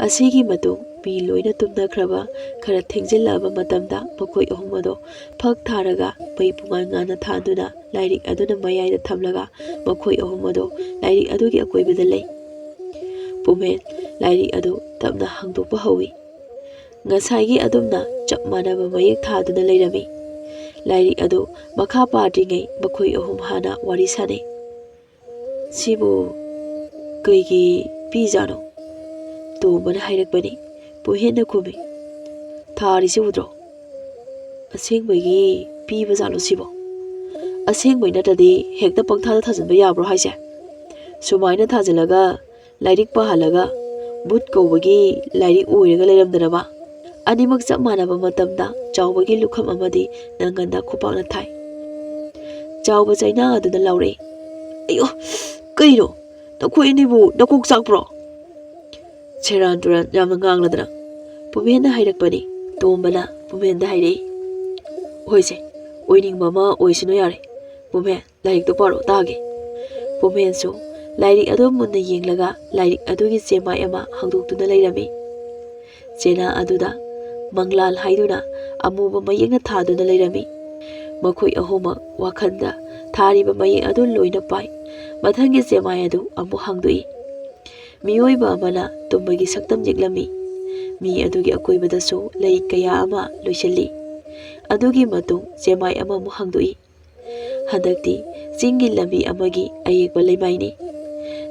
ꯑꯁꯤꯒꯤ ꯃꯇꯨꯡ ꯃꯤ ꯂꯣꯏꯅ ꯇꯨꯝꯅꯈ꯭ꯔꯕ ꯈꯔ ꯊꯦꯡꯖꯤꯜꯂꯛꯑꯕ ꯃꯇꯝꯗ ꯃꯈꯣꯏ ꯑꯍꯨꯝ ꯑꯗꯨ ꯐꯛ ꯊꯥꯔꯒ ꯃꯩ ꯄꯨꯡꯉꯥꯟ ꯉꯥꯟꯅ ꯊꯥꯟꯗꯨꯅ ꯂꯥꯏꯔꯤꯛ ꯑꯗꯨꯅ ꯃꯌꯥꯏꯗ ꯊꯝꯂꯒ ꯃꯈꯣꯏ ꯑꯍꯨꯝ ꯑꯗꯨ ꯂꯥꯏꯔꯤꯛ ꯑꯗꯨꯒꯤ ꯑꯀꯣꯏꯕꯗ ꯂꯩ꯫ ꯄꯨꯃꯦꯟ ꯂꯥꯏꯔꯤꯛ ꯑꯗꯨ ꯇꯞꯅ ꯍꯥꯡꯗꯣꯛꯄ ꯍꯧꯏ꯫ ꯉꯁꯥꯏꯒꯤ ꯑꯗꯨꯝꯅ ꯆꯞ ꯃꯥꯟꯅꯕ ꯃꯌꯦꯛ ꯊꯥꯗꯨꯅ ꯂꯩꯔꯝꯃꯤ꯫ ꯂꯥꯏꯔꯤꯛ ꯑꯗꯨ ꯃꯈꯥ ꯄꯥꯗ꯭ꯔꯤꯉꯩ ꯃꯈꯣꯏ ꯑꯍꯨꯝ ꯍꯥꯟꯅ ꯋꯥꯔꯤ ꯁꯥꯅꯩ꯫ "ꯁꯤꯕꯨ ꯀꯩꯒꯤ ꯄꯤꯖꯥꯠꯅꯣ?" ꯇꯣꯝꯕꯅ ꯍꯥꯏꯔꯛꯄꯅꯤ꯫ ꯄꯨꯍꯦꯟꯅ ꯈꯨꯝꯃꯤ, "ꯊꯥꯔꯤꯁꯤ ꯎꯗ꯭ꯔꯣ? ꯑꯁꯦꯡꯕꯒꯤ ꯄꯤꯕ ꯖꯥꯠꯂꯣ ꯁꯤꯕꯣ? ꯑꯁꯦꯡꯕꯩ ꯅꯠꯇ꯭ꯔꯗꯤ ꯍꯦꯛꯇ ꯄꯪꯊꯥꯗ ꯊꯥꯖꯤꯟꯕ ꯌꯥꯕ꯭ꯔꯣ ꯍꯥꯏꯁꯦ? ꯁꯨꯃꯥꯏꯅ ꯊꯥꯖꯤꯜꯂꯒ ꯂꯥꯏꯔꯤꯛ ꯄꯥꯍꯜꯂꯒ ꯚꯨꯠ ꯀꯧꯕꯒꯤ ꯂꯥꯏꯔꯤꯛ ꯑꯣꯏꯔꯒ ꯂꯩꯔꯝꯗꯅꯕ꯫ ꯑꯅꯤꯃꯛ ꯆꯞ ꯃꯥꯟꯅꯕ ꯃꯇꯝꯗ ꯆꯥꯎꯕꯒꯤ ꯂꯨꯈꯝ ꯑꯃꯗꯤ ꯅꯪꯒꯟꯗ ꯈꯨꯄꯥꯛꯅ ꯊꯥꯏ꯫" ꯆꯥꯎꯕ ꯆꯩꯅꯥ ꯑꯗꯨꯅ ꯂꯥꯎꯔꯛꯏ, "ꯑꯌꯣ, ꯀꯩꯅꯣ? ꯅꯈꯣꯏ ꯑꯅꯤꯕꯨ ꯅꯀꯣꯛ ꯆꯥꯛꯄ꯭ꯔꯣ?" "ꯁꯦꯔꯥꯟ ꯇꯨꯔꯥꯟ ꯌꯥꯝꯅ ꯉꯥꯡꯂꯗꯅ꯫" ꯄꯨꯃꯦꯟꯅ ꯍꯥꯏꯔꯛꯄꯅꯤ꯫ ꯇꯣꯝꯕꯅ ꯄꯨꯃꯦꯟꯗ ꯍꯥꯏꯔꯛꯏ, "ꯍꯣꯏꯁꯦ, ꯑꯣꯏꯅꯤꯡꯕ ꯑꯃ ꯑꯣꯏꯁꯅꯨ ꯌꯥꯔꯦ꯫ ꯄꯨꯃꯦꯟ, ꯂꯥꯏꯔꯤꯛꯇꯣ ꯄꯥꯔꯣ ꯇꯥꯒꯦ꯫" ꯄꯨꯃꯦꯟꯁꯨ ꯂꯥꯏꯔꯤꯛ ꯑꯗꯨ ꯃꯨꯟꯅ ꯌꯦꯡꯂꯒ ꯂꯥꯏꯔꯤꯛ ꯑꯗꯨꯒꯤ ꯆꯦꯃꯥꯏ ꯑꯃ ꯍꯥꯡꯗꯣꯛꯇꯨꯅ ꯂꯩꯔꯝꯃꯤ꯫ ꯆꯦꯅꯥ ꯑꯗꯨꯗ ꯃꯪꯂꯥꯜ ꯍꯥꯏꯗꯨꯅ ꯑꯃꯨꯕ ꯃꯌꯦꯛꯅ ꯊꯥꯗꯨꯅ ꯂꯩꯔꯝꯃꯤ꯫ ꯃꯈꯣꯏ ꯑꯍꯨꯝꯃꯛ ꯋꯥꯈꯜꯗ ꯊꯥꯔꯤꯕ ꯃꯌꯦꯛ ꯑꯗꯨ ꯂꯣꯏꯅ ꯄꯥꯏ꯫ ꯃꯊꯪꯒꯤ ꯆꯦꯃꯥꯏ ꯑꯗꯨ ꯑꯃꯨꯛ ꯍꯥꯡꯗꯣꯛꯏ꯫ ꯃꯤꯑꯣꯏꯕ ꯑꯃꯅ ꯇꯨꯝꯕꯒꯤ ꯁꯛꯇꯝ ꯌꯦꯛꯂꯝꯃꯤ꯫ ꯃꯤ ꯑꯗꯨꯒꯤ ꯑꯀꯣꯏꯕꯗꯁꯨ ꯂꯩ ꯀꯌꯥ ꯑꯃ ꯂꯣꯏꯁꯤꯜꯂꯤ꯫ ꯑꯗꯨꯒꯤ ꯃꯇꯨꯡ ꯆꯦꯃꯥꯏ ꯑꯃꯃꯨꯛ ꯍꯥꯡꯗꯣꯛꯏ꯫ ꯍꯟꯗꯛꯇꯤ ꯆꯤꯡꯒꯤ ꯂꯝꯕꯤ ꯑꯃꯒꯤ ꯑꯌꯦꯛꯄ ꯂꯩꯃꯥꯏꯅꯤ꯫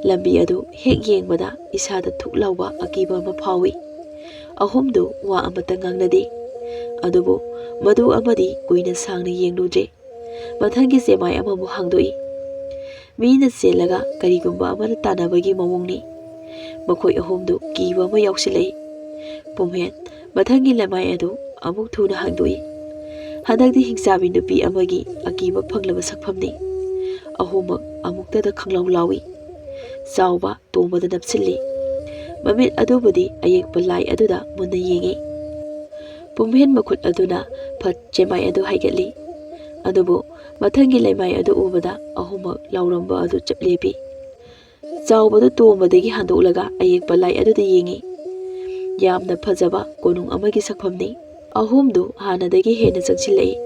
ꯂꯝꯕꯤ ꯑꯗꯨ ꯍꯦꯛ ꯌꯦꯡꯕꯗ ꯏꯁꯥꯗ ꯊꯨꯛ ꯂꯥꯎꯕ ꯑꯀꯤꯕ ꯑꯃ ꯐꯥꯎꯏ꯫ ꯑꯍꯨꯝꯗꯨ ꯋꯥ ꯑꯃꯠꯇ ꯉꯥꯡꯅꯗꯦ꯫ ꯑꯗꯨꯕꯨ ꯃꯗꯨ ꯑꯃꯗꯤ ꯀꯨꯏꯅ ꯁꯥꯡꯅ ꯌꯦꯡꯂꯨꯗ꯭ꯔꯦ꯫ ꯃꯊꯪꯒꯤ ꯆꯦꯃꯥꯏ ꯑꯃꯃꯨꯛ ꯍꯥꯡꯗꯣꯛꯏ꯫ ꯃꯤꯅ ꯆꯦꯜꯂꯒ ꯀꯔꯤꯒꯨꯝꯕ ꯑꯃꯅ ꯇꯥꯟꯅꯕꯒꯤ ꯃꯑꯣꯡꯅꯤ꯫ ꯃꯈꯣꯏ ꯑꯍꯨꯝꯗꯨ ꯀꯤꯕ ꯑꯃ ꯌꯥꯎꯁꯤꯜꯂꯛꯏ꯫ ꯄꯨꯝꯍꯦꯟ ꯃꯊꯪꯒꯤ ꯂꯩꯃꯥꯏ ꯑꯗꯨ ꯑꯃꯨꯛ ꯊꯨꯅ ꯍꯥꯡꯗꯣꯛꯏ꯫ ꯍꯟꯗꯛꯇꯤ ꯍꯤꯡꯆꯥꯕꯤ ꯅꯨꯄꯤ ꯑꯃꯒꯤ ꯑꯀꯤꯕ ꯐꯪꯂꯕ ꯁꯛꯐꯝꯅꯤ꯫ ꯑꯍꯨꯝꯃꯛ ꯑꯃꯨꯛꯇꯗ ꯈꯪꯂꯥꯎ ꯂꯥꯎꯏ꯫ ꯆꯥꯎꯕ ꯇꯣꯝꯕꯗ ꯅꯞꯁꯤꯜꯂꯤ꯫ ꯃꯃꯤꯠ ꯑꯗꯨꯕꯨꯗꯤ ꯑꯌꯦꯛꯄ ꯂꯥꯏ ꯑꯗꯨꯗ ꯃꯨꯟꯅ ꯌꯦꯡꯏ꯫ ꯄꯨꯝꯍꯦꯟ ꯃꯈꯨꯠ ꯑꯗꯨꯅ ꯐꯠ ꯆꯦꯃꯥꯏ ꯑꯗꯨ ꯍꯥꯏꯒꯠꯂꯤ꯫ ꯑꯗꯨꯕꯨ ꯃꯊꯪꯒꯤ ꯂꯩꯃꯥꯏ ꯑꯗꯨ ꯎꯕꯗ ꯑꯍꯨꯝꯃꯛ ꯂꯥꯎꯔꯝꯕ ꯑꯗꯨ ꯆꯞ ꯂꯦꯞꯄꯤ꯫ ꯆꯥꯎꯕꯗꯨ ꯇꯣꯝꯕꯗꯒꯤ ꯍꯟꯗꯣꯛꯂꯒ ꯑꯌꯦꯛꯄ ꯂꯥꯏ ꯑꯗꯨꯗ ꯌꯦꯡꯏ꯫ ꯌꯥꯝꯅ ꯐꯖꯕ ꯀꯣꯅꯨꯡ ꯑꯃꯒꯤ ꯁꯛꯐꯝꯅꯤ꯫ ꯑꯍꯨꯝꯗꯨ ꯍꯥꯟꯅꯗꯒꯤ ꯍꯦꯟꯅ ꯆꯪꯁꯤꯜꯂꯛꯏ꯫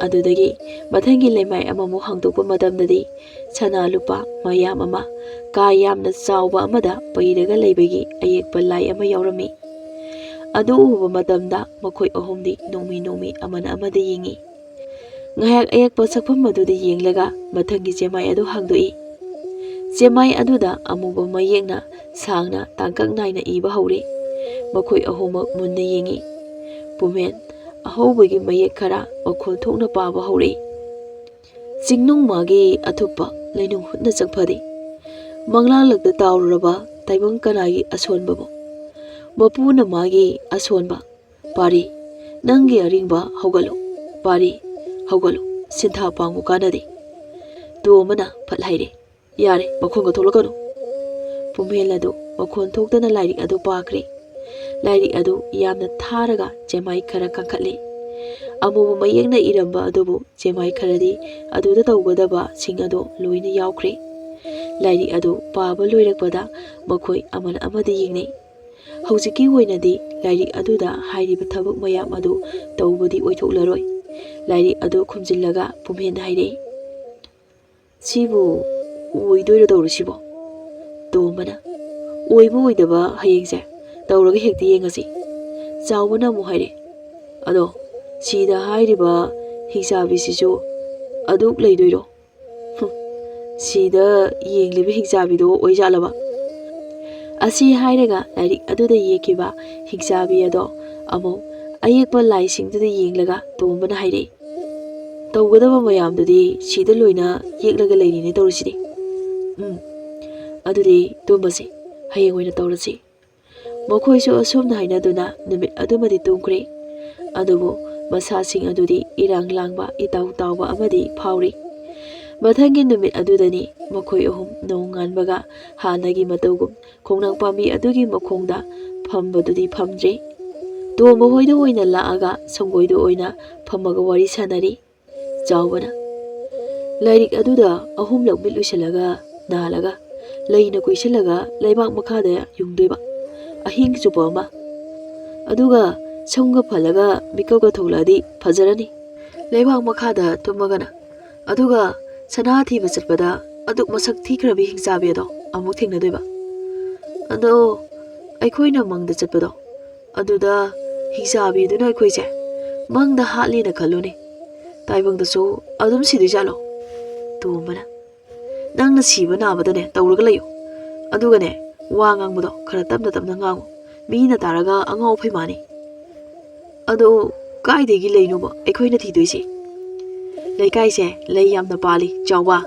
ꯑꯗꯨꯗꯒꯤ ꯃꯊꯪꯒꯤ ꯂꯩꯃꯥꯏ ꯑꯃꯃꯨꯛ ꯍꯥꯡꯗꯣꯛꯄ ꯃꯇꯝꯗꯗꯤ ꯁꯅꯥ ꯂꯨꯄꯥ ꯃꯌꯥꯝ ꯑꯃ ꯀꯥ ꯌꯥꯝꯅ ꯆꯥꯎꯕ ꯑꯃꯗ ꯄꯩꯔꯒ ꯂꯩꯕꯒꯤ ꯑꯌꯦꯛꯄ ꯂꯥꯏ ꯑꯃ ꯌꯥꯎꯔꯝꯃꯤ꯫ ꯑꯗꯨ ꯎꯕ ꯃꯇꯝꯗ ꯃꯈꯣꯏ ꯑꯍꯨꯝꯗꯤ ꯅꯣꯡꯃꯤ ꯅꯣꯡꯃꯤ ꯑꯃꯅ ꯑꯃꯗ ꯌꯦꯡꯏ꯫ ꯉꯥꯏꯍꯥꯛ ꯑꯌꯦꯛꯄ ꯁꯛꯐꯝ ꯑꯗꯨꯗ ꯌꯦꯡꯂꯒ ꯃꯊꯪꯒꯤ ꯆꯦꯃꯥꯏ ꯑꯗꯨ ꯍꯥꯡꯗꯣꯛꯏ꯫ ꯆꯦꯃꯥꯏ ꯑꯗꯨꯗ ꯑꯃꯨꯕ ꯃꯌꯦꯛꯅ ꯁꯥꯡꯅ ꯇꯥꯡꯀꯛ ꯅꯥꯏꯅ ꯏꯕ ꯍꯧꯔꯦ꯫ ꯃꯈꯣꯏ ꯑꯍꯨꯝꯃꯛ ꯃꯨꯟꯅ ꯌꯦꯡꯏ꯫ ꯄꯨꯝꯍꯦꯟ ꯑꯍꯧꯕꯒꯤ ꯃꯌꯦꯛ ꯈꯔ ꯃꯈꯣꯜ ꯊꯣꯛꯅ ꯄꯥꯕ ꯍꯧꯔꯛꯏ꯫ ꯆꯤꯡꯅꯨꯡ ꯃꯥꯒꯤ ꯑꯊꯨꯞꯄ ꯂꯩꯅꯨꯡ ꯍꯨꯠꯅ ꯆꯪꯐꯗꯦ꯫ ꯃꯪꯂꯥꯡꯂꯛꯇ ꯇꯥꯎꯔꯨꯔꯕ ꯇꯥꯏꯕꯪ ꯀꯅꯥꯒꯤ ꯑꯁꯣꯟꯕꯕꯨ? ꯃꯄꯨꯅ ꯃꯥꯒꯤ ꯑꯁꯣꯟꯕ꯫ ꯄꯥꯔꯤ, ꯅꯪꯒꯤ ꯑꯔꯤꯡꯕ ꯍꯧꯒꯠꯂꯨ꯫ ꯄꯥꯔꯤ, ꯍꯧꯒꯠꯂꯨ꯫ ꯁꯤꯟꯊꯥ ꯄꯥꯡꯉꯨ ꯀꯥꯟꯅꯗꯦ꯫ ꯇꯣꯝꯕꯅ ꯐꯠ ꯍꯥꯏꯔꯦ, ꯌꯥꯔꯦ, ꯃꯈꯣꯟꯒ ꯊꯣꯛꯂꯛꯀꯅꯨ꯫ ꯄꯨꯝꯍꯦꯟ ꯑꯗꯨ ꯃꯈꯣꯟ ꯊꯣꯛꯇꯅ ꯂꯥꯏꯔꯤꯛ ꯑꯗꯨ ꯄꯥꯈ꯭ꯔꯦ꯫ ꯂꯥꯏꯔꯤꯛ ꯑꯗꯨ ꯌꯥꯝꯅ ꯊꯥꯔꯒ ꯆꯦꯃꯥꯏ ꯈꯔ ꯀꯥꯈꯠꯂꯦ꯫ ꯑꯃꯨꯕ ꯃꯌꯦꯛꯅ ꯏꯔꯝꯕ ꯑꯗꯨꯕꯨ ꯆꯦꯃꯥꯏ ꯈꯔꯗꯤ ꯑꯗꯨꯗ ꯇꯧꯒꯗꯕꯁꯤꯡ ꯑꯗꯨ ꯂꯣꯏꯅ ꯌꯥꯎꯈ꯭ꯔꯦ꯫ ꯂꯥꯏꯔꯤꯛ ꯑꯗꯨ ꯄꯥꯕ ꯂꯣꯏꯔꯛꯄꯗ ꯃꯈꯣꯏ ꯑꯃꯅ ꯑꯃꯗ ꯌꯦꯡꯅꯩ꯫ ꯍꯧꯖꯤꯛꯀꯤ ꯑꯣꯏꯅꯗꯤ ꯂꯥꯏꯔꯤꯛ ꯑꯗꯨꯗ ꯍꯥꯏꯔꯤꯕ ꯊꯕꯛ ꯃꯌꯥꯝ ꯑꯗꯨ ꯇꯧꯕꯗꯤ ꯑꯣꯏꯊꯣꯛꯂꯔꯣꯏ꯫ ꯂꯥꯏꯔꯤꯛ ꯑꯗꯨ ꯈꯨꯝꯖꯤꯜꯂꯒ ꯄꯨꯝꯍꯦꯟꯗ ꯍꯥꯏꯔꯛꯏ, "ꯁꯤꯕꯨ ꯑꯣꯏꯗꯣꯏꯔꯣ ꯇꯧꯔꯤꯁꯤꯕꯣ?" ꯇꯣꯝꯕꯅ, "ꯑꯣꯏꯕ ꯑꯣꯏꯗꯕ ꯍꯌꯦꯡꯁꯦ ꯇꯧꯔꯒ ꯍꯦꯛꯇ ꯌꯦꯡꯉꯁꯤ꯫" ꯆꯥꯎꯕꯅ ꯑꯃꯨꯛ ꯍꯥꯏꯔꯛꯑꯦ, "ꯑꯗꯣ ꯁꯤꯗ ꯍꯥꯏꯔꯤꯕ ꯍꯤꯡꯆꯥꯕꯤꯁꯤꯁꯨ ꯑꯗꯨꯛ ꯂꯩꯗꯣꯏꯔꯣ? ꯍꯨꯝ, ꯁꯤꯗ ꯌꯦꯡꯂꯤꯕ ꯍꯤꯡꯆꯥꯕꯤꯗꯣ ꯑꯣꯏꯖꯥꯠꯂꯕ?" ꯑꯁꯤ ꯍꯥꯏꯔꯒ ꯂꯥꯏꯔꯤꯛ ꯑꯗꯨꯗ ꯌꯦꯛꯈꯤꯕ ꯍꯤꯡꯆꯥꯕꯤ ꯑꯗꯣ ꯑꯃꯨꯛ ꯑꯌꯦꯛꯄ ꯂꯥꯏꯁꯤꯡꯗꯨꯗ ꯌꯦꯡꯂꯒ ꯇꯣꯝꯕꯅ ꯍꯥꯏꯔꯛꯏ, "ꯇꯧꯒꯗꯕ ꯃꯌꯥꯝꯗꯨꯗꯤ ꯁꯤꯗ ꯂꯣꯏꯅ ꯌꯦꯛꯂꯒ ꯂꯩꯔꯤꯅꯦ ꯇꯧꯔꯤꯁꯤꯗꯤ꯫ ꯎꯝ, ꯑꯗꯨꯗꯤ ꯇꯨꯝꯃꯁꯤ, ꯍꯌꯦꯡ ꯑꯣꯏꯅ ꯇꯧꯔꯁꯤ꯫" ꯃꯈꯣꯏꯁꯨ ꯑꯁꯨꯝꯅ ꯍꯥꯏꯅꯗꯨꯅ ꯅꯨꯃꯤꯠ ꯑꯗꯨꯃꯗꯤ ꯇꯨꯝꯈ꯭ꯔꯦ꯫ ꯑꯗꯨꯕꯨ ꯃꯁꯥꯁꯤꯡ ꯑꯗꯨꯗꯤ ꯏꯔꯥꯡ ꯂꯥꯡꯕ ꯏꯇꯥꯎ ꯇꯥꯎꯕ ꯑꯃꯗꯤ ꯐꯥꯎꯔꯤ꯫ ꯃꯊꯪꯒꯤ ꯅꯨꯃꯤꯠ ꯑꯗꯨꯗꯅꯤ ꯃꯈꯣꯏ ꯑꯍꯨꯝ ꯅꯣꯡꯉꯥꯟꯕꯒ ꯍꯥꯟꯅꯒꯤ ꯃꯇꯧꯒꯨꯝ ꯈꯣꯡꯅꯥꯡ ꯄꯥꯝꯕꯤ ꯑꯗꯨꯒꯤ ꯃꯈꯣꯡꯗ ꯐꯝꯕꯗꯨꯗꯤ ꯐꯝꯗ꯭ꯔꯦ꯫ ꯇꯣꯝꯕ ꯍꯣꯏꯗ ꯑꯣꯏꯅ ꯂꯥꯛꯑꯒ ꯁꯪꯒꯣꯏꯗ ꯑꯣꯏꯅ ꯐꯝꯃꯒ ꯋꯥꯔꯤ ꯁꯥꯟꯅꯔꯤ꯫ ꯆꯥꯎꯕꯅ, "ꯂꯥꯏꯔꯤꯛ ꯑꯗꯨꯗ ꯑꯍꯨꯝꯂꯛ ꯃꯤꯠ ꯎꯏꯁꯤꯜꯂꯒ ꯅꯥꯜꯂꯒ ꯂꯩꯅ ꯀꯣꯏꯁꯤꯜꯂꯒ ꯂꯩꯕꯥꯛ ꯃꯈꯥꯗ ꯌꯨꯡꯗꯣꯏꯕ ꯑꯍꯤꯡ ꯆꯨꯞꯄ ꯑꯃ꯫ ꯑꯗꯨꯒ ꯁꯝꯒ ꯐꯜꯂꯒ ꯃꯤꯀꯞꯀ ꯊꯣꯛꯂꯛꯑꯗꯤ ꯐꯖꯔꯅꯤ꯫ ꯂꯩꯕꯥꯛ ꯃꯈꯥꯗ ꯇꯨꯝꯃꯒꯅ꯫ ꯑꯗꯨꯒ ꯁꯅꯥ ꯊꯤꯕ ꯆꯠꯄꯗ ꯑꯗꯨꯛ ꯃꯁꯛ ꯊꯤꯈ꯭ꯔꯕꯤ ꯍꯤꯡꯆꯥꯕꯤ ꯑꯗꯣ ꯑꯃꯨꯛ ꯊꯦꯡꯅꯗꯣꯏꯕ꯫ ꯑꯗꯣ ꯑꯩꯈꯣꯏꯅ ꯃꯪꯗ ꯆꯠꯄꯗꯣ, ꯑꯗꯨꯗ ꯍꯤꯡꯆꯥꯕꯤꯗꯨꯅ ꯑꯩꯈꯣꯏꯁꯦ ꯃꯪꯗ ꯍꯥꯠꯂꯦꯅ ꯈꯜꯂꯨꯅꯦ꯫ ꯇꯥꯏꯕꯪꯗꯁꯨ ꯑꯗꯨꯝ ꯁꯤꯗꯣꯏꯖꯥꯠꯂꯣ?" ꯇꯣꯝꯕꯅ, "ꯅꯪꯅ ꯁꯤꯕ ꯅꯥꯕꯗꯅꯦ ꯇꯧꯔꯒ ꯂꯩꯌꯨ꯫ ꯑꯗꯨꯒꯅꯦ, ꯋꯥ ꯉꯥꯡꯕꯗꯣ ꯈꯔ ꯇꯞꯅ ꯇꯞꯅ ꯉꯥꯡꯉꯨ꯫ ꯃꯤꯅ ꯇꯥꯔꯒ ꯑꯉꯥꯎ ꯑꯐꯩ ꯃꯥꯅꯤ꯫ ꯑꯗꯣ ꯀꯥꯏꯗꯒꯤ ꯂꯩꯅꯣꯕ ꯑꯩꯈꯣꯏꯅ ꯊꯤꯗꯣꯏꯁꯦ? ꯂꯩꯀꯥꯏꯁꯦ ꯂꯩ ꯌꯥꯝꯅ ꯄꯥꯜꯂꯤ, ꯆꯥꯎꯕ꯫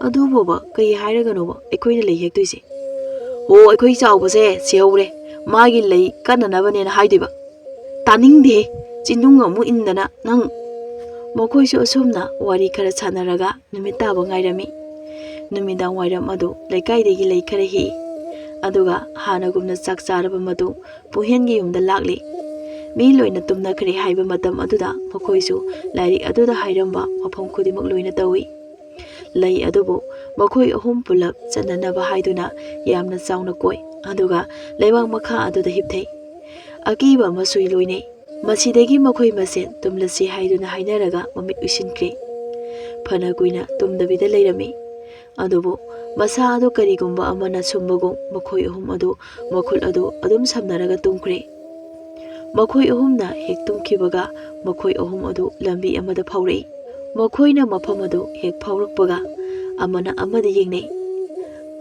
ꯑꯗꯨꯕꯣꯕ ꯀꯩ ꯍꯥꯏꯔꯒꯅꯣꯕ ꯑꯩꯈꯣꯏꯅ ꯂꯩ ꯍꯦꯛꯇꯣꯏꯁꯦ? ꯍꯣ, ꯑꯩꯈꯣꯏ ꯆꯥꯎꯕꯁꯦ ꯁꯤꯍꯧꯔꯦ, ꯃꯥꯒꯤ ꯂꯩ ꯀꯟꯅꯅꯕꯅꯦꯅ ꯍꯥꯏꯗꯣꯏꯕ꯫ ꯇꯥꯅꯤꯡꯗꯦ, ꯆꯤꯟꯅꯨꯡ ꯑꯃꯨꯛ ꯏꯟꯗꯅ ꯅꯪ꯫" ꯃꯈꯣꯏꯁꯨ ꯑꯁꯨꯝꯅ ꯋꯥꯔꯤ ꯈꯔ ꯁꯥꯟꯅꯔꯒ ꯅꯨꯃꯤꯠ ꯇꯥꯕ ꯉꯥꯏꯔꯝꯃꯤ꯫ ꯅꯨꯃꯤꯗꯥꯡ ꯋꯥꯏꯔꯝ ꯑꯗꯨ ꯂꯩꯀꯥꯏꯗꯒꯤ ꯂꯩ ꯈꯔ ꯍꯦꯛꯏ꯫ ꯑꯗꯨꯒ ꯍꯥꯟꯅꯒꯨꯝꯅ ꯆꯥꯛ ꯆꯥꯔꯕ ꯃꯇꯨꯡ ꯄꯨꯍꯦꯟꯒꯤ ꯌꯨꯝꯗ ꯂꯥꯛꯂꯤ꯫ ꯃꯤ ꯂꯣꯏꯅ ꯇꯨꯝꯅꯈ꯭ꯔꯦ ꯍꯥꯏꯕ ꯃꯇꯝ ꯑꯗꯨꯗ ꯃꯈꯣꯏꯁꯨ ꯂꯥꯏꯔꯤꯛ ꯑꯗꯨꯗ ꯍꯥꯏꯔꯝꯕ ꯃꯐꯝ ꯈꯨꯗꯤꯡꯃꯛ ꯂꯣꯏꯅ ꯇꯧꯏ꯫ ꯂꯩ ꯑꯗꯨꯕꯨ ꯃꯈꯣꯏ ꯑꯍꯨꯝ ꯄꯨꯂꯞ ꯆꯠꯅꯅꯕ ꯍꯥꯏꯗꯨꯅ ꯌꯥꯝꯅ ꯆꯥꯎꯅ ꯀꯣꯏ, ꯑꯗꯨꯒ ꯂꯩꯕꯥꯛ ꯃꯈꯥ ꯑꯗꯨꯗ ꯍꯤꯞꯊꯩ꯫ ꯑꯀꯤꯕ ꯑꯃꯁꯨ ꯂꯣꯏꯅꯩ꯫ ꯃꯁꯤꯗꯒꯤ ꯃꯈꯣꯏ ꯃꯁꯦꯟ ꯇꯨꯝꯂꯁꯤ ꯍꯥꯏꯗꯨꯅ ꯍꯥꯏꯅꯔꯒ ꯃꯃꯤꯠ ꯎꯏꯁꯤꯟꯈ꯭ꯔꯦ꯫ ꯐꯅ ꯀꯨꯏꯅ ꯇꯨꯝꯗꯕꯤꯗ ꯂꯩꯔꯝꯃꯤ꯫ ꯑꯗꯨꯕꯨ ꯃꯁꯥ ꯑꯗꯨ ꯀꯔꯤꯒꯨꯝꯕ ꯑꯃꯅ ꯁꯨꯝꯕꯒꯨꯝ ꯃꯈꯣꯏ ꯑꯍꯨꯝ ꯑꯗꯨ ꯃꯈꯨꯠ ꯑꯗꯨ ꯑꯗꯨꯝ ꯁꯝꯅꯔꯒ ꯇꯨꯝꯈ꯭ꯔꯦ꯫ ꯃꯈꯣꯏ ꯑꯍꯨꯝꯅ ꯍꯦꯛ ꯇꯨꯝꯈꯤꯕꯒ ꯃꯈꯣꯏ ꯑꯍꯨꯝ ꯑꯗꯨ ꯂꯝꯕꯤ ꯑꯃꯗ ꯐꯥꯎꯔꯛꯏ꯫ ꯃꯈꯣꯏꯅ ꯃꯐꯝ ꯑꯗꯨ ꯍꯦꯛ ꯐꯥꯎꯔꯛꯄꯒ ꯑꯃꯅ ꯑꯃꯗ ꯌꯦꯡꯅꯩ꯫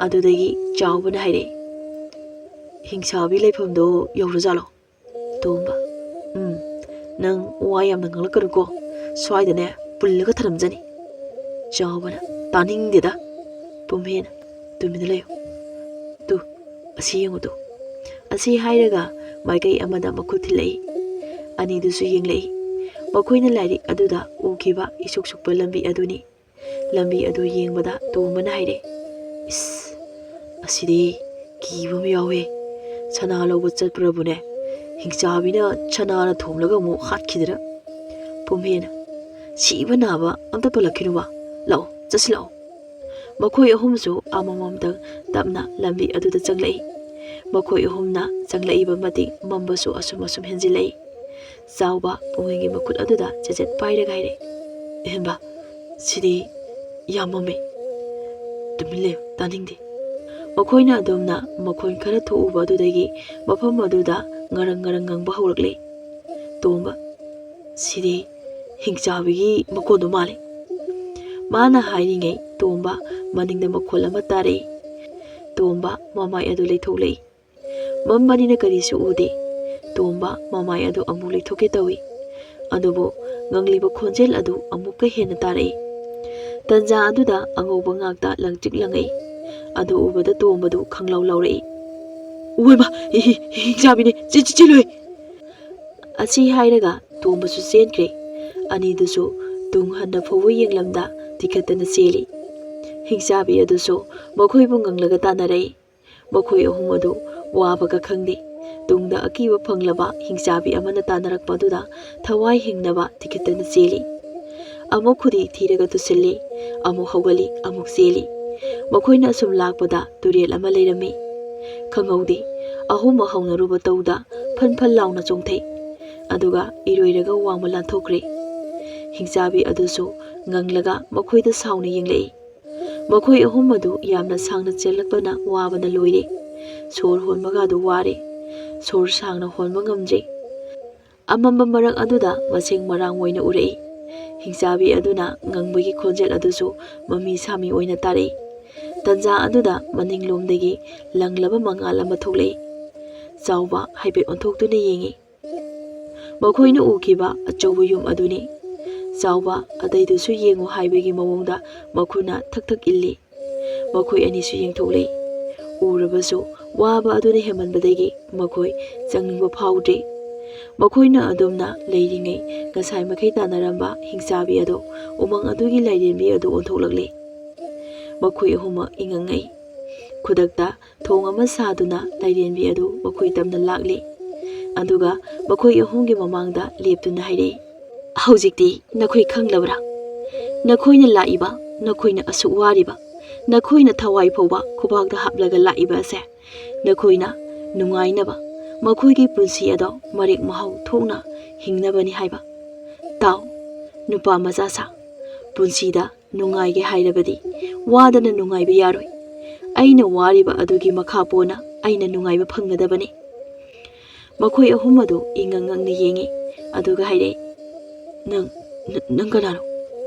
ꯑꯗꯨꯗꯒꯤ ꯆꯥꯎꯕꯅ ꯍꯥꯏꯔꯛꯏ, "ꯍꯤꯡꯆꯥꯕꯤ ꯂꯩꯐꯝꯗꯣ ꯌꯧꯔꯖꯥꯠꯂꯣ?" ꯇꯣꯝꯕ, "ꯎꯝ, ꯅꯪ ꯋꯥ ꯌꯥꯝꯅ ꯉꯥꯡꯂꯛꯀꯅꯨꯀꯣ, ꯁ꯭ꯋꯥꯏꯗꯅꯦ ꯄꯨꯜꯂꯒ ꯊꯅꯝꯖꯅꯤ꯫" ꯆꯥꯎꯕꯅ, "ꯇꯥꯅꯤꯡꯗꯦꯗ꯫ ꯄꯨꯝꯍꯦꯟ, ꯇꯨꯃꯤꯟꯅ ꯂꯩꯌꯨ꯫ ꯇꯨ, ꯑꯁꯤ ꯌꯦꯡꯉꯨ ꯇꯨ꯫" ꯑꯁꯤ ꯍꯥꯏꯔꯒ ꯃꯥꯏꯀꯩ ꯑꯃꯗ ꯃꯈꯨꯠ ꯊꯤꯜꯂꯛꯏ꯫ ꯑꯅꯤꯗꯨꯁꯨ ꯌꯦꯡꯂꯛꯏ꯫ ꯃꯈꯣꯏꯅ ꯂꯥꯏꯔꯤꯛ ꯑꯗꯨꯗ ꯎꯈꯤꯕ ꯏꯁꯨꯛ ꯁꯨꯛꯄ ꯂꯝꯕꯤ ꯑꯗꯨꯅꯤ꯫ ꯂꯝꯕꯤ ꯑꯗꯨ ꯌꯦꯡꯕꯗ ꯇꯣꯝꯕꯅ ꯍꯥꯏꯔꯦ, "ꯏꯁ, ꯑꯁꯤꯗꯤ ꯀꯤꯕ ꯑꯃ ꯌꯥꯎꯋꯦ꯫ ꯁꯅꯥ ꯂꯧꯕ ꯆꯠꯄ꯭ꯔꯕꯨꯅꯦ, ꯍꯤꯡꯆꯥꯕꯤꯅ ꯁꯅꯥꯅ ꯊꯣꯝꯂꯒ ꯑꯃꯨꯛ ꯍꯥꯠꯈꯤꯗꯅ꯫" ꯄꯨꯝꯍꯦꯟꯅ, "ꯁꯤꯕ ꯅꯥꯕ ꯑꯝꯇ ꯄꯜꯂꯛꯈꯤꯅꯨꯕ꯫ ꯂꯥꯛꯑꯣ, ꯆꯠꯁꯤ ꯂꯥꯛꯑꯣ꯫" ꯃꯈꯣꯏ ꯑꯍꯨꯝꯁꯨ ꯑꯃꯃꯝꯇꯪ ꯇꯞꯅ ꯂꯝꯕꯤ ꯑꯗꯨꯗ ꯆꯪꯂꯛꯏ꯫ ꯃꯈꯣꯏ ꯑꯍꯨꯝꯅ ꯆꯪꯂꯛꯏꯕ ꯃꯇꯤꯛ ꯃꯝꯕꯁꯨ ꯑꯁꯨꯝ ꯑꯁꯨꯝ ꯍꯦꯟꯖꯤꯜꯂꯛꯏ꯫ ꯆꯥꯎꯕ ꯄꯨꯡꯍꯦꯟꯒꯤ ꯃꯈꯨꯠ ꯑꯗꯨꯗ ꯆꯦꯆꯦꯠ ꯄꯥꯏꯔꯒ ꯍꯥꯏꯔꯛꯏ, "ꯑꯍꯦꯟꯕ, ꯁꯤꯗꯤ ꯌꯥꯝ ꯃꯝꯃꯦ꯫ ꯇꯨꯃꯤꯟ ꯂꯩꯌꯨ, ꯇꯥꯅꯤꯡꯗꯦ꯫" ꯃꯈꯣꯏꯅ ꯑꯗꯨꯝꯅ ꯃꯈꯣꯟ ꯈꯔ ꯊꯣꯛꯎꯕ ꯑꯗꯨꯗꯒꯤ ꯃꯐꯝ ꯑꯗꯨꯗ ꯉꯔꯪ ꯉꯔꯪ ꯉꯪꯕ ꯍꯧꯔꯛꯂꯦ꯫ ꯇꯣꯝꯕ, "ꯁꯤꯗꯤ ꯍꯤꯡꯆꯥꯕꯤꯒꯤ ꯃꯈꯣꯟꯗꯣ ꯃꯥꯜꯂꯦ꯫" ꯃꯥꯅ ꯍꯥꯏꯔꯤꯉꯩ ꯇꯣꯝꯕ ꯃꯅꯤꯡꯗ ꯃꯈꯣꯜ ꯑꯃ ꯇꯥꯔꯛꯏ꯫ ꯇꯣꯝꯕ ꯃꯃꯥꯏ ꯑꯗꯨ ꯂꯩꯊꯣꯛꯂꯛꯏ꯫ ꯃꯝꯕꯅꯤꯅ ꯀꯔꯤꯁꯨ ꯎꯗꯦ꯫ ꯇꯣꯝꯕ ꯃꯃꯥꯏ ꯑꯗꯨ ꯑꯃꯨꯛ ꯂꯩꯊꯣꯛꯀꯦ ꯇꯧꯏ꯫ ꯑꯗꯨꯕꯨ ꯉꯪꯂꯤꯕ ꯈꯣꯟꯖꯦꯜ ꯑꯗꯨ ꯑꯃꯨꯛꯀ ꯍꯦꯟꯅ ꯇꯥꯔꯛꯏ꯫ ꯇꯟꯖꯥ ꯑꯗꯨꯗ ꯑꯉꯧꯕ ꯉꯥꯛꯇ ꯂꯪꯇ꯭ꯔꯤꯛ ꯂꯪꯉꯛꯏ꯫ ꯑꯗꯨ ꯎꯕꯗ ꯇꯣꯝꯕꯗꯨ ꯈꯪꯂꯥꯎ ꯂꯥꯎꯔꯛꯏ꯫ "ꯎꯍꯩꯃꯥ, ꯍꯤ-, ꯍꯤ-, ꯍꯤꯡꯆꯥꯕꯤꯅꯦ, ꯆꯦ-, ꯆꯦ-, ꯆꯦꯜꯂꯨꯍꯦ!" ꯑꯁꯤ ꯍꯥꯏꯔꯒ ꯇꯣꯝꯕꯁꯨ ꯆꯦꯟꯈ꯭ꯔꯦ꯫ ꯑꯅꯤꯗꯨꯁꯨ ꯇꯨꯡ ꯍꯟꯅ ꯐꯥꯎꯕ ꯌꯦꯡꯂꯝꯗ ꯇꯤꯈꯠꯇꯅ ꯆꯦꯜꯂꯤ꯫ ꯍꯤꯡꯆꯥꯕꯤ ꯑꯗꯨꯁꯨ ꯃꯈꯣꯏꯕꯨ ꯉꯪꯂꯒ ꯇꯥꯟꯅꯔꯛꯏ꯫ ꯃꯈꯣꯏ ꯑꯍꯨꯝ ꯑꯗꯨ ꯋꯥꯕꯒ ꯈꯪꯗꯦ꯫ ꯇꯨꯡꯗ ꯑꯀꯤꯕ ꯐꯪꯂꯕ ꯍꯤꯡꯆꯥꯕꯤ ꯑꯃꯅ ꯇꯥꯟꯅꯔꯛꯄ ꯑꯗꯨꯗ ꯊꯋꯥꯏ ꯍꯤꯡꯅꯕ ꯇꯤꯈꯠꯇꯅ ꯆꯦꯜꯂꯤ꯫ ꯑꯃꯨꯛ ꯈꯨꯗꯤ ꯊꯤꯔꯒ ꯇꯨꯁꯤꯜꯂꯤ, ꯑꯃꯨꯛ ꯍꯧꯒꯠꯂꯤ, ꯑꯃꯨꯛ ꯆꯦꯜꯂꯤ꯫ ꯃꯈꯣꯏꯅ ꯑꯁꯨꯝ ꯂꯥꯛꯄꯗ ꯇꯨꯔꯦꯜ ꯑꯃ ꯂꯩꯔꯝꯃꯤ꯫ ꯈꯪꯍꯧꯗꯦ, ꯑꯍꯨꯝꯃꯛ ꯍꯧꯅꯔꯨꯕ ꯇꯧꯗ ꯐꯟ ꯐꯟ ꯂꯥꯎꯅ ꯆꯣꯡꯊꯩ꯫ ꯑꯗꯨꯒ ꯏꯔꯣꯏꯔꯒ ꯋꯥꯡꯃ ꯂꯥꯟꯊꯣꯛꯈ꯭ꯔꯦ꯫ ꯍꯤꯡꯆꯥꯕꯤ ꯑꯗꯨꯁꯨ ꯉꯪꯂꯒ ꯃꯈꯣꯏꯗ ꯁꯥꯎꯅ ꯌꯦꯡꯂꯛꯏ꯫ ꯃꯈꯣꯏ ꯑꯍꯨꯝ ꯑꯗꯨ ꯌꯥꯝꯅ ꯁꯥꯡꯅ ꯆꯦꯜꯂꯛꯄꯅ ꯋꯥꯕꯅ ꯂꯣꯏꯔꯦ꯫ ꯁꯣꯔ ꯍꯣꯟꯕꯒꯗꯨ ꯋꯥꯔꯦ꯫ ꯁꯣꯔ ꯁꯥꯡꯅ ꯍꯣꯟꯕ ꯉꯝꯗ꯭ꯔꯦ꯫ ꯑꯃꯝꯕ ꯃꯔꯛ ꯑꯗꯨꯗ ꯃꯁꯦꯡ ꯃꯔꯥꯡ ꯑꯣꯏꯅ ꯎꯔꯛꯏ꯫ ꯍꯤꯡꯆꯥꯕꯤ ꯑꯗꯨꯅ ꯉꯪꯕꯒꯤ ꯈꯣꯟꯖꯦꯜ ꯑꯗꯨꯁꯨ ꯃꯃꯤ ꯁꯥꯃꯤ ꯑꯣꯏꯅ ꯇꯥꯔꯛꯏ꯫ ꯇꯟꯖꯥ ꯑꯗꯨꯗ ꯃꯅꯤꯡꯂꯣꯝꯗꯒꯤ ꯂꯪꯂꯕ ꯃꯉꯥꯜ ꯑꯃ ꯊꯣꯛꯂꯛꯏ꯫ ꯆꯥꯎꯕ ꯍꯥꯏꯐꯦꯠ ꯑꯣꯟꯊꯣꯛꯇꯨꯅ ꯌꯦꯡꯏ꯫ ꯃꯈꯣꯏꯅ ꯎꯈꯤꯕ ꯑꯆꯧꯕ ꯌꯨꯝ ꯑꯗꯨꯅꯤ꯫ ꯆꯥꯎꯕ, ꯑꯇꯩꯗꯨꯁꯨ ꯌꯦꯡꯉꯨ ꯍꯥꯏꯕꯒꯤ ꯃꯑꯣꯡꯗ ꯃꯈꯨꯠꯅ ꯊꯛ ꯊꯛ ꯏꯜꯂꯤ꯫ ꯃꯈꯣꯏ ꯑꯅꯤꯁꯨ ꯌꯦꯡꯊꯣꯛꯂꯦ꯫ ꯎꯔꯕꯁꯨ ꯋꯥꯕ ꯑꯗꯨꯅ ꯍꯦꯟꯃꯟꯕꯗꯒꯤ ꯃꯈꯣꯏ ꯆꯪꯅꯤꯡꯕ ꯐꯥꯎꯗ꯭ꯔꯦ꯫ ꯃꯈꯣꯏꯅ ꯑꯗꯨꯝꯅ ꯂꯩꯔꯤꯉꯩ ꯉꯁꯥꯏ ꯃꯈꯩ ꯇꯥꯟꯅꯔꯝꯕ ꯍꯤꯡꯆꯥꯕꯤ ꯑꯗꯣ ꯎꯃꯪ ꯑꯗꯨꯒꯤ ꯂꯥꯏꯔꯦꯝꯕꯤ ꯑꯗꯨ ꯑꯣꯟꯊꯣꯛꯂꯛꯂꯦ꯫ ꯃꯈꯣꯏ ꯑꯍꯨꯝꯃꯛ ꯏꯉꯪꯉꯩ꯫ ꯈꯨꯗꯛꯇ ꯊꯣꯡ ꯑꯃ ꯁꯥꯗꯨꯅ ꯂꯥꯏꯔꯦꯝꯕꯤ ꯑꯗꯨ ꯃꯈꯣꯏ ꯇꯝꯅ ꯂꯥꯛꯂꯤ꯫ ꯑꯗꯨꯒ ꯃꯈꯣꯏ ꯑꯍꯨꯝꯒꯤ ꯃꯃꯥꯡꯗ ꯂꯦꯞꯇꯨꯅ ꯍꯥꯏꯔꯛꯏ, "ꯍꯧꯖꯤꯛꯇꯤ ꯅꯈꯣꯏ ꯈꯪꯂꯕ꯭ꯔꯥ? ꯅꯈꯣꯏꯅ ꯂꯥꯛꯏꯕ, ꯅꯈꯣꯏꯅ ꯑꯁꯨꯛ ꯋꯥꯔꯤꯕ, ꯅꯈꯣꯏꯅ ꯊꯋꯥꯏ ꯐꯥꯎꯕ ꯈꯨꯕꯥꯛꯇ ꯍꯥꯞꯂꯒ ꯂꯥꯛꯏꯕ ꯑꯁꯦ, ꯅꯈꯣꯏꯅ ꯅꯨꯡꯉꯥꯏꯅꯕ, ꯃꯈꯣꯏꯒꯤ ꯄꯨꯟꯁꯤ ꯑꯗꯣ ꯃꯔꯦꯛ ꯃꯍꯥꯎ ꯊꯣꯛꯅ ꯍꯤꯡꯅꯕꯅꯤ ꯍꯥꯏꯕ꯫ ꯇꯥꯎ, ꯅꯨꯄꯥ ꯃꯆꯥ ꯁꯥ, ꯄꯨꯟꯁꯤꯗ ꯅꯨꯡꯉꯥꯏꯒꯦ ꯍꯥꯏꯔꯕꯗꯤ ꯋꯥꯗꯅ ꯅꯨꯡꯉꯥꯏꯕ ꯌꯥꯔꯣꯏ꯫ ꯑꯩꯅ ꯋꯥꯔꯤꯕ ꯑꯗꯨꯒꯤ ꯃꯈꯥ ꯄꯣꯟꯅ ꯑꯩꯅ ꯅꯨꯡꯉꯥꯏꯕ ꯐꯪꯒꯗꯕꯅꯤ꯫" ꯃꯈꯣꯏ ꯑꯍꯨꯝ ꯑꯗꯨ ꯏꯉꯪ ꯉꯪꯅ ꯌꯦꯡꯉꯤ, ꯑꯗꯨꯒ ꯍꯥꯏꯔꯛꯏ, "ꯅꯪ, ꯅ-, ꯅꯪ ꯀꯅꯥꯅꯣ?"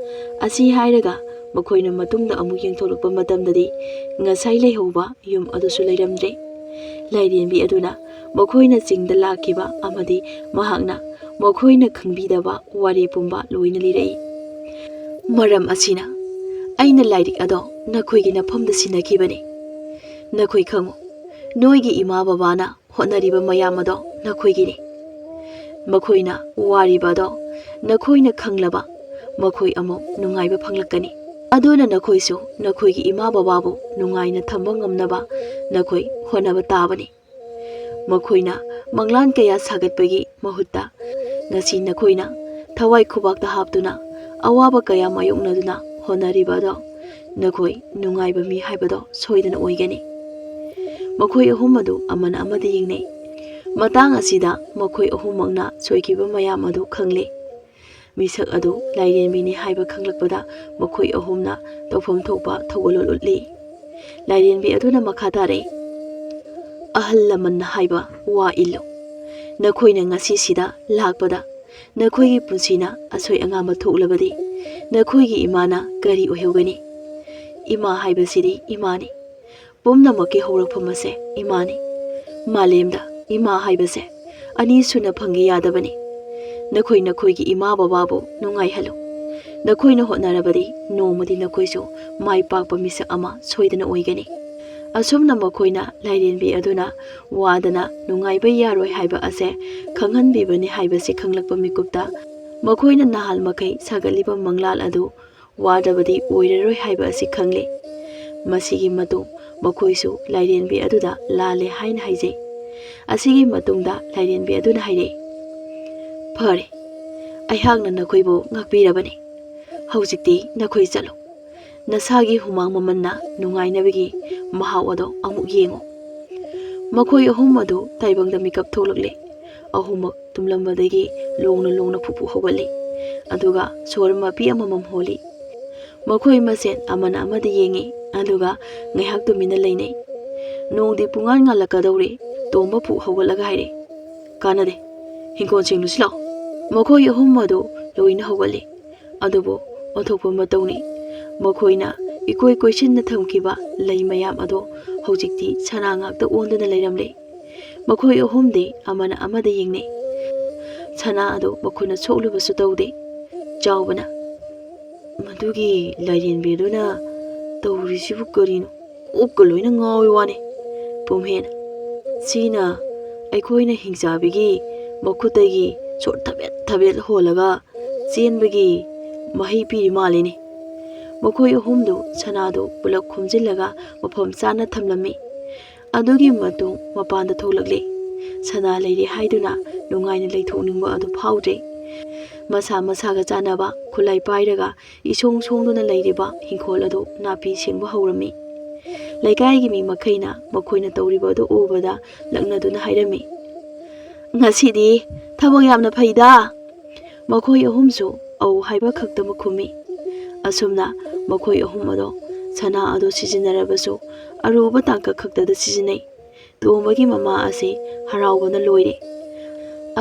ꯑꯁꯤ ꯍꯥꯏꯔꯒ ꯃꯈꯣꯏꯅ ꯃꯇꯨꯡꯗ ꯑꯃꯨꯛ ꯌꯦꯡꯊꯣꯛꯂꯛꯄ ꯃꯇꯝꯗꯗꯤ ꯉꯁꯥꯏ ꯂꯩꯍꯧꯕ ꯌꯨꯝ ꯑꯗꯨꯁꯨ ꯂꯩꯔꯝꯗ꯭ꯔꯦ꯫ ꯂꯥꯏꯔꯦꯝꯕꯤ ꯑꯗꯨꯅ ꯃꯈꯣꯏꯅ ꯆꯤꯡꯗ ꯂꯥꯛꯈꯤꯕ ꯑꯃꯗꯤ ꯃꯍꯥꯛꯅ ꯃꯈꯣꯏꯅ ꯈꯪꯕꯤꯗꯕ ꯋꯥꯔꯤ ꯄꯨꯝꯕ ꯂꯣꯏꯅ ꯂꯤꯔꯛꯏ꯫ "ꯃꯔꯝ ꯑꯁꯤꯅ ꯑꯩꯅ ꯂꯥꯏꯔꯤꯛ ꯑꯗꯣ ꯅꯈꯣꯏꯒꯤ ꯅꯐꯝꯗ ꯁꯤꯟꯅꯈꯤꯕꯅꯤ꯫ ꯅꯈꯣꯏ ꯈꯪꯉꯨ, ꯅꯣꯏꯒꯤ ꯏꯃꯥ ꯕꯕꯥꯅ ꯍꯣꯠꯅꯔꯤꯕ ꯃꯌꯥꯝ ꯑꯗꯣ ꯅꯈꯣꯏꯒꯤꯅꯤ꯫ ꯃꯈꯣꯏꯅ ꯋꯥꯔꯤꯕ ꯑꯗꯣ ꯅꯈꯣꯏꯅ ꯈꯪꯂꯕ ꯃꯈꯣꯏ ꯑꯃꯨꯛ ꯅꯨꯡꯉꯥꯏꯕ ꯐꯪꯂꯛꯀꯅꯤ꯫ ꯑꯗꯨꯅ ꯅꯈꯣꯏꯁꯨ ꯅꯈꯣꯏꯒꯤ ꯏꯃꯥ ꯕꯕꯥꯕꯨ ꯅꯨꯡꯉꯥꯏꯅ ꯊꯝꯕ ꯉꯝꯅꯕ ꯅꯈꯣꯏ ꯍꯣꯠꯅꯕ ꯇꯥꯕꯅꯤ꯫ ꯃꯈꯣꯏꯅ ꯃꯪꯂꯥꯟ ꯀꯌꯥ ꯁꯥꯒꯠꯄꯒꯤ ꯃꯍꯨꯠꯇ ꯉꯁꯤ ꯅꯈꯣꯏꯅ ꯊꯋꯥꯏ ꯈꯨꯕꯥꯛꯇ ꯍꯥꯞꯇꯨꯅ ꯑꯋꯥꯕ ꯀꯌꯥ ꯃꯥꯌꯣꯛꯅꯗꯨꯅ ꯍꯣꯠꯅꯔꯤꯕ ꯑꯗꯣ ꯅꯈꯣꯏ ꯅꯨꯡꯉꯥꯏꯕ ꯃꯤ ꯍꯥꯏꯕꯗꯣ ꯁꯣꯏꯗꯅ ꯑꯣꯏꯒꯅꯤ꯫" ꯃꯈꯣꯏ ꯑꯍꯨꯝ ꯑꯗꯨ ꯑꯃꯅ ꯑꯃꯗ ꯌꯦꯡꯅꯩ꯫ ꯃꯇꯥꯡ ꯑꯁꯤꯗ ꯃꯈꯣꯏ ꯑꯍꯨꯝꯃꯛꯅ ꯁꯣꯏꯈꯤꯕ ꯃꯌꯥꯝ ꯑꯗꯨ ꯈꯪꯂꯦ꯫ ꯃꯤꯁꯛ ꯑꯗꯨ ꯂꯥꯏꯔꯦꯝꯕꯤꯅꯤ ꯍꯥꯏꯕ ꯈꯪꯂꯛꯄꯗ ꯃꯈꯣꯏ ꯑꯍꯨꯝꯅ ꯇꯧꯐꯝ ꯊꯣꯛꯄ ꯊꯧꯒꯜꯂꯣꯟ ꯎꯠꯂꯤ꯫ ꯂꯥꯏꯔꯦꯝꯕꯤ ꯑꯗꯨꯅ ꯃꯈꯥ ꯇꯥꯔꯛꯏ, "ꯑꯍꯜ ꯂꯃꯟꯅ ꯍꯥꯏꯕ ꯋꯥ ꯏꯜꯂꯨ꯫ ꯅꯈꯣꯏꯅ ꯉꯁꯤꯁꯤꯗ ꯂꯥꯛꯄꯗ ꯅꯈꯣꯏꯒꯤ ꯄꯨꯟꯁꯤꯅ ꯑꯁꯣꯏ ꯑꯉꯥꯝꯕ ꯊꯣꯛꯂꯕꯗꯤ ꯅꯈꯣꯏꯒꯤ ꯏꯃꯥꯅ ꯀꯔꯤ ꯑꯣꯏꯍꯧꯒꯅꯤ? ꯏꯃꯥ ꯍꯥꯏꯕꯁꯤꯗꯤ ꯏꯃꯥꯅꯤ꯫ ꯄꯨꯝꯅꯃꯛꯀꯤ ꯍꯧꯔꯛꯐꯝ ꯑꯁꯦ ꯏꯃꯥꯅꯤ꯫ ꯃꯥꯂꯦꯝꯗ ꯏꯃꯥ ꯍꯥꯏꯕꯁꯦ ꯑꯅꯤ ꯁꯨꯅ ꯐꯪꯒꯦ ꯌꯥꯗꯕꯅꯤ꯫ ꯅꯈꯣꯏ ꯅꯈꯣꯏꯒꯤ ꯏꯃꯥ ꯕꯕꯥꯕꯨ ꯅꯨꯡꯉꯥꯏꯍꯜꯂꯨ꯫ ꯅꯈꯣꯏꯅ ꯍꯣꯠꯅꯔꯕꯗꯤ ꯅꯣꯡꯃꯗꯤ ꯅꯈꯣꯏꯁꯨ ꯃꯥꯏ ꯄꯥꯛꯄ ꯃꯤꯁꯛ ꯑꯃ ꯁꯣꯏꯗꯅ ꯑꯣꯏꯒꯅꯤ"꯫ ꯑꯁꯨꯝꯅ ꯃꯈꯣꯏꯅ ꯂꯥꯏꯔꯦꯝꯕꯤ ꯑꯗꯨꯅ ꯋꯥꯗꯅ ꯅꯨꯡꯉꯥꯏꯕ ꯌꯥꯔꯣꯏ ꯍꯥꯏꯕ ꯑꯁꯦ ꯈꯪꯍꯟꯕꯤꯕꯅꯤ ꯍꯥꯏꯕꯁꯤ ꯈꯪꯂꯛꯄ ꯃꯤꯀꯨꯞꯇ ꯃꯈꯣꯏꯅ ꯅꯍꯥꯟ ꯃꯈꯩ ꯁꯥꯒꯠꯂꯤꯕ ꯃꯪꯂꯥꯟ ꯑꯗꯨ ꯋꯥꯗꯕꯗꯤ ꯑꯣꯏꯔꯔꯣꯏ ꯍꯥꯏꯕ ꯑꯁꯤ ꯈꯪꯂꯦ꯫ ꯃꯁꯤꯒꯤ ꯃꯇꯨꯡ ꯃꯈꯣꯏꯁꯨ ꯂꯥꯏꯔꯦꯝꯕꯤ ꯑꯗꯨꯗ ꯂꯥꯜꯂꯦ ꯍꯥꯏꯅ ꯍꯥꯏꯖꯩ꯫ ꯑꯁꯤꯒꯤ ꯃꯇꯨꯡꯗ ꯂꯥꯏꯔꯦꯝꯕꯤ ꯑꯗꯨꯅ ꯍꯥꯏꯔꯛꯏ, "ꯐꯔꯦ, ꯑꯩꯍꯥꯛꯅ ꯅꯈꯣꯏꯕꯨ ꯉꯥꯛꯄꯤꯔꯕꯅꯤ꯫ ꯍꯧꯖꯤꯛꯇꯤ ꯅꯈꯣꯏ ꯆꯠꯂꯨ꯫ ꯅꯁꯥꯒꯤ ꯍꯨꯃꯥꯡ ꯃꯃꯜꯅ ꯅꯨꯡꯉꯥꯏꯅꯕꯒꯤ ꯃꯍꯥꯎ ꯑꯗꯣ ꯑꯃꯨꯛ ꯌꯦꯡꯉꯨ"꯫ ꯃꯈꯣꯏ ꯑꯍꯨꯝ ꯑꯗꯨ ꯇꯥꯏꯕꯪꯗ ꯃꯤꯀꯞ ꯊꯣꯛꯂꯛꯂꯦ꯫ ꯑꯍꯨꯝꯃꯛ ꯇꯨꯝꯂꯝꯕꯗꯒꯤ ꯂꯣꯡꯅ ꯂꯣꯡꯅ ꯐꯨꯛ ꯐꯨꯛ ꯍꯧꯒꯠꯂꯤ꯫ ꯑꯗꯨꯒ ꯁꯣꯔ ꯃꯄꯤ ꯑꯃꯃꯝ ꯍꯣꯜꯂꯤ꯫ ꯃꯈꯣꯏ ꯃꯁꯦꯟ ꯑꯃꯅ ꯑꯃꯗ ꯌꯦꯡꯉꯤ, ꯑꯗꯨꯒ ꯉꯥꯏꯍꯥꯛ ꯇꯨꯃꯤꯟꯅ ꯂꯩꯅꯩ꯫ ꯅꯣꯡꯗꯤ ꯄꯨꯡꯉꯥꯟ ꯉꯥꯜꯂꯛꯀꯗꯧꯔꯦ꯫ ꯇꯣꯝꯕ ꯐꯨꯛ ꯍꯧꯒꯠꯂꯒ ꯍꯥꯏꯔꯛꯏ, "ꯀꯥꯟꯅꯗꯦ, ꯍꯤꯡꯒꯣꯜ ꯁꯦꯡꯂꯨꯁꯤ ꯂꯥꯛꯑꯣ"꯫ ꯃꯈꯣꯏ ꯑꯍꯨꯝ ꯑꯗꯨ ꯂꯣꯏꯅ ꯍꯧꯒꯠꯂꯤ꯫ ꯑꯗꯨꯕꯨ ꯑꯣꯟꯊꯣꯛꯄ ꯃꯇꯧꯅꯤ꯫ ꯃꯈꯣꯏꯅ ꯏꯀꯣꯏ ꯀꯣꯏꯁꯤꯟꯅ ꯊꯝꯈꯤꯕ ꯂꯩ ꯃꯌꯥꯝ ꯑꯗꯣ ꯍꯧꯖꯤꯛꯇꯤ ꯁꯅꯥ ꯉꯥꯛꯇ ꯑꯣꯟꯗꯨꯅ ꯂꯩꯔꯝꯂꯦ꯫ ꯃꯈꯣꯏ ꯑꯍꯨꯝꯗꯤ ꯑꯃꯅ ꯑꯃꯗ ꯌꯦꯡꯅꯩ꯫ ꯁꯅꯥ ꯑꯗꯨ ꯃꯈꯨꯠꯅ ꯁꯣꯛꯂꯨꯕꯁꯨ ꯇꯧꯗꯦ꯫ ꯆꯥꯎꯕꯅ, "ꯃꯗꯨꯒꯤ ꯂꯥꯏꯔꯦꯝꯕꯤꯗꯨꯅ ꯇꯧꯔꯤꯁꯤꯕꯨ ꯀꯔꯤꯅꯣ? ꯀꯣꯛꯀ ꯂꯣꯏꯅ ꯉꯥꯎꯏ ꯋꯥꯅꯤ꯫ ꯄꯨꯝꯍꯦꯟ, ꯁꯤꯅ ꯑꯩꯈꯣꯏꯅ ꯍꯤꯡꯆꯥꯕꯤꯒꯤ ꯃꯈꯨꯠꯇꯒꯤ ꯁꯣꯔ ꯊꯕꯦꯠ ꯊꯕꯦꯠ ꯍꯣꯜꯂꯒ ꯆꯦꯟꯕꯒꯤ ꯃꯍꯩ ꯄꯤꯔꯤ ꯃꯥꯜꯂꯤꯅꯦ"꯫ ꯃꯈꯣꯏ ꯑꯍꯨꯝꯗꯨ ꯁꯅꯥꯗꯨ ꯄꯨꯂꯞ ꯈꯣꯝꯖꯤꯜꯂꯒ ꯃꯐꯝ ꯆꯥꯅ ꯊꯝꯂꯝꯃꯤ꯫ ꯑꯗꯨꯒꯤ ꯃꯇꯨꯡ ꯃꯄꯥꯟꯗ ꯊꯣꯛꯂꯛꯂꯦ꯫ ꯁꯅꯥ ꯂꯩꯔꯦ ꯍꯥꯏꯗꯨꯅ ꯅꯨꯡꯉꯥꯏꯅ ꯂꯩꯊꯣꯛꯅꯤꯡꯕ ꯑꯗꯨ ꯐꯥꯎꯗ꯭ꯔꯦ꯫ ꯃꯁꯥ ꯃꯁꯥꯒ ꯆꯥꯟꯅꯕ ꯈꯨꯠꯂꯥꯏ ꯄꯥꯏꯔꯒ ꯏꯁꯣꯡ ꯁꯣꯡꯗꯨꯅ ꯂꯩꯔꯤꯕ ꯍꯤꯡꯈꯣꯜ ꯑꯗꯨ ꯅꯥꯄꯤ ꯁꯦꯡꯕ ꯍꯧꯔꯝꯃꯤ꯫ ꯂꯩꯀꯥꯏꯒꯤ ꯃꯤ ꯃꯈꯩꯅ ꯃꯈꯣꯏꯅ ꯇꯧꯔꯤꯕ ꯑꯗꯨ ꯎꯕꯗ ꯂꯛꯅꯗꯨꯅ ꯍꯥꯏꯔꯝꯃꯤ, "ꯉꯁꯤꯗꯤ ꯊꯕꯛ ꯌꯥꯝꯅ ꯐꯩꯗ!" ꯃꯈꯣꯏ ꯑꯍꯨꯝꯁꯨ ꯑꯧ ꯍꯥꯏꯕ ꯈꯛꯇꯃꯛ ꯈꯨꯝꯃꯤ꯫ ꯑꯁꯨꯝꯅ ꯃꯈꯣꯏ ꯑꯍꯨꯝ ꯑꯗꯣ ꯁꯅꯥ ꯑꯗꯨ ꯁꯤꯖꯤꯟꯅꯔꯕꯁꯨ ꯑꯔꯨꯕ ꯇꯥꯡꯀꯛ ꯈꯛꯇꯗ ꯁꯤꯖꯤꯟꯅꯩ꯫ ꯇꯣꯝꯕꯒꯤ ꯃꯃꯥ ꯑꯁꯤ ꯍꯔꯥꯎꯕꯅ ꯂꯣꯏꯔꯦ꯫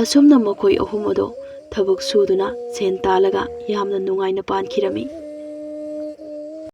ꯑꯁꯨꯝꯅ ꯃꯈꯣꯏ ꯑꯍꯨꯝ ꯑꯗꯣ ꯊꯕꯛ ꯁꯨꯗꯨꯅ ꯁꯦꯟ ꯇꯥꯜꯂꯒ ꯌꯥꯝꯅ ꯅꯨꯡꯉꯥꯏꯅ ꯄꯥꯟꯈꯤꯔꯝꯃꯤ꯫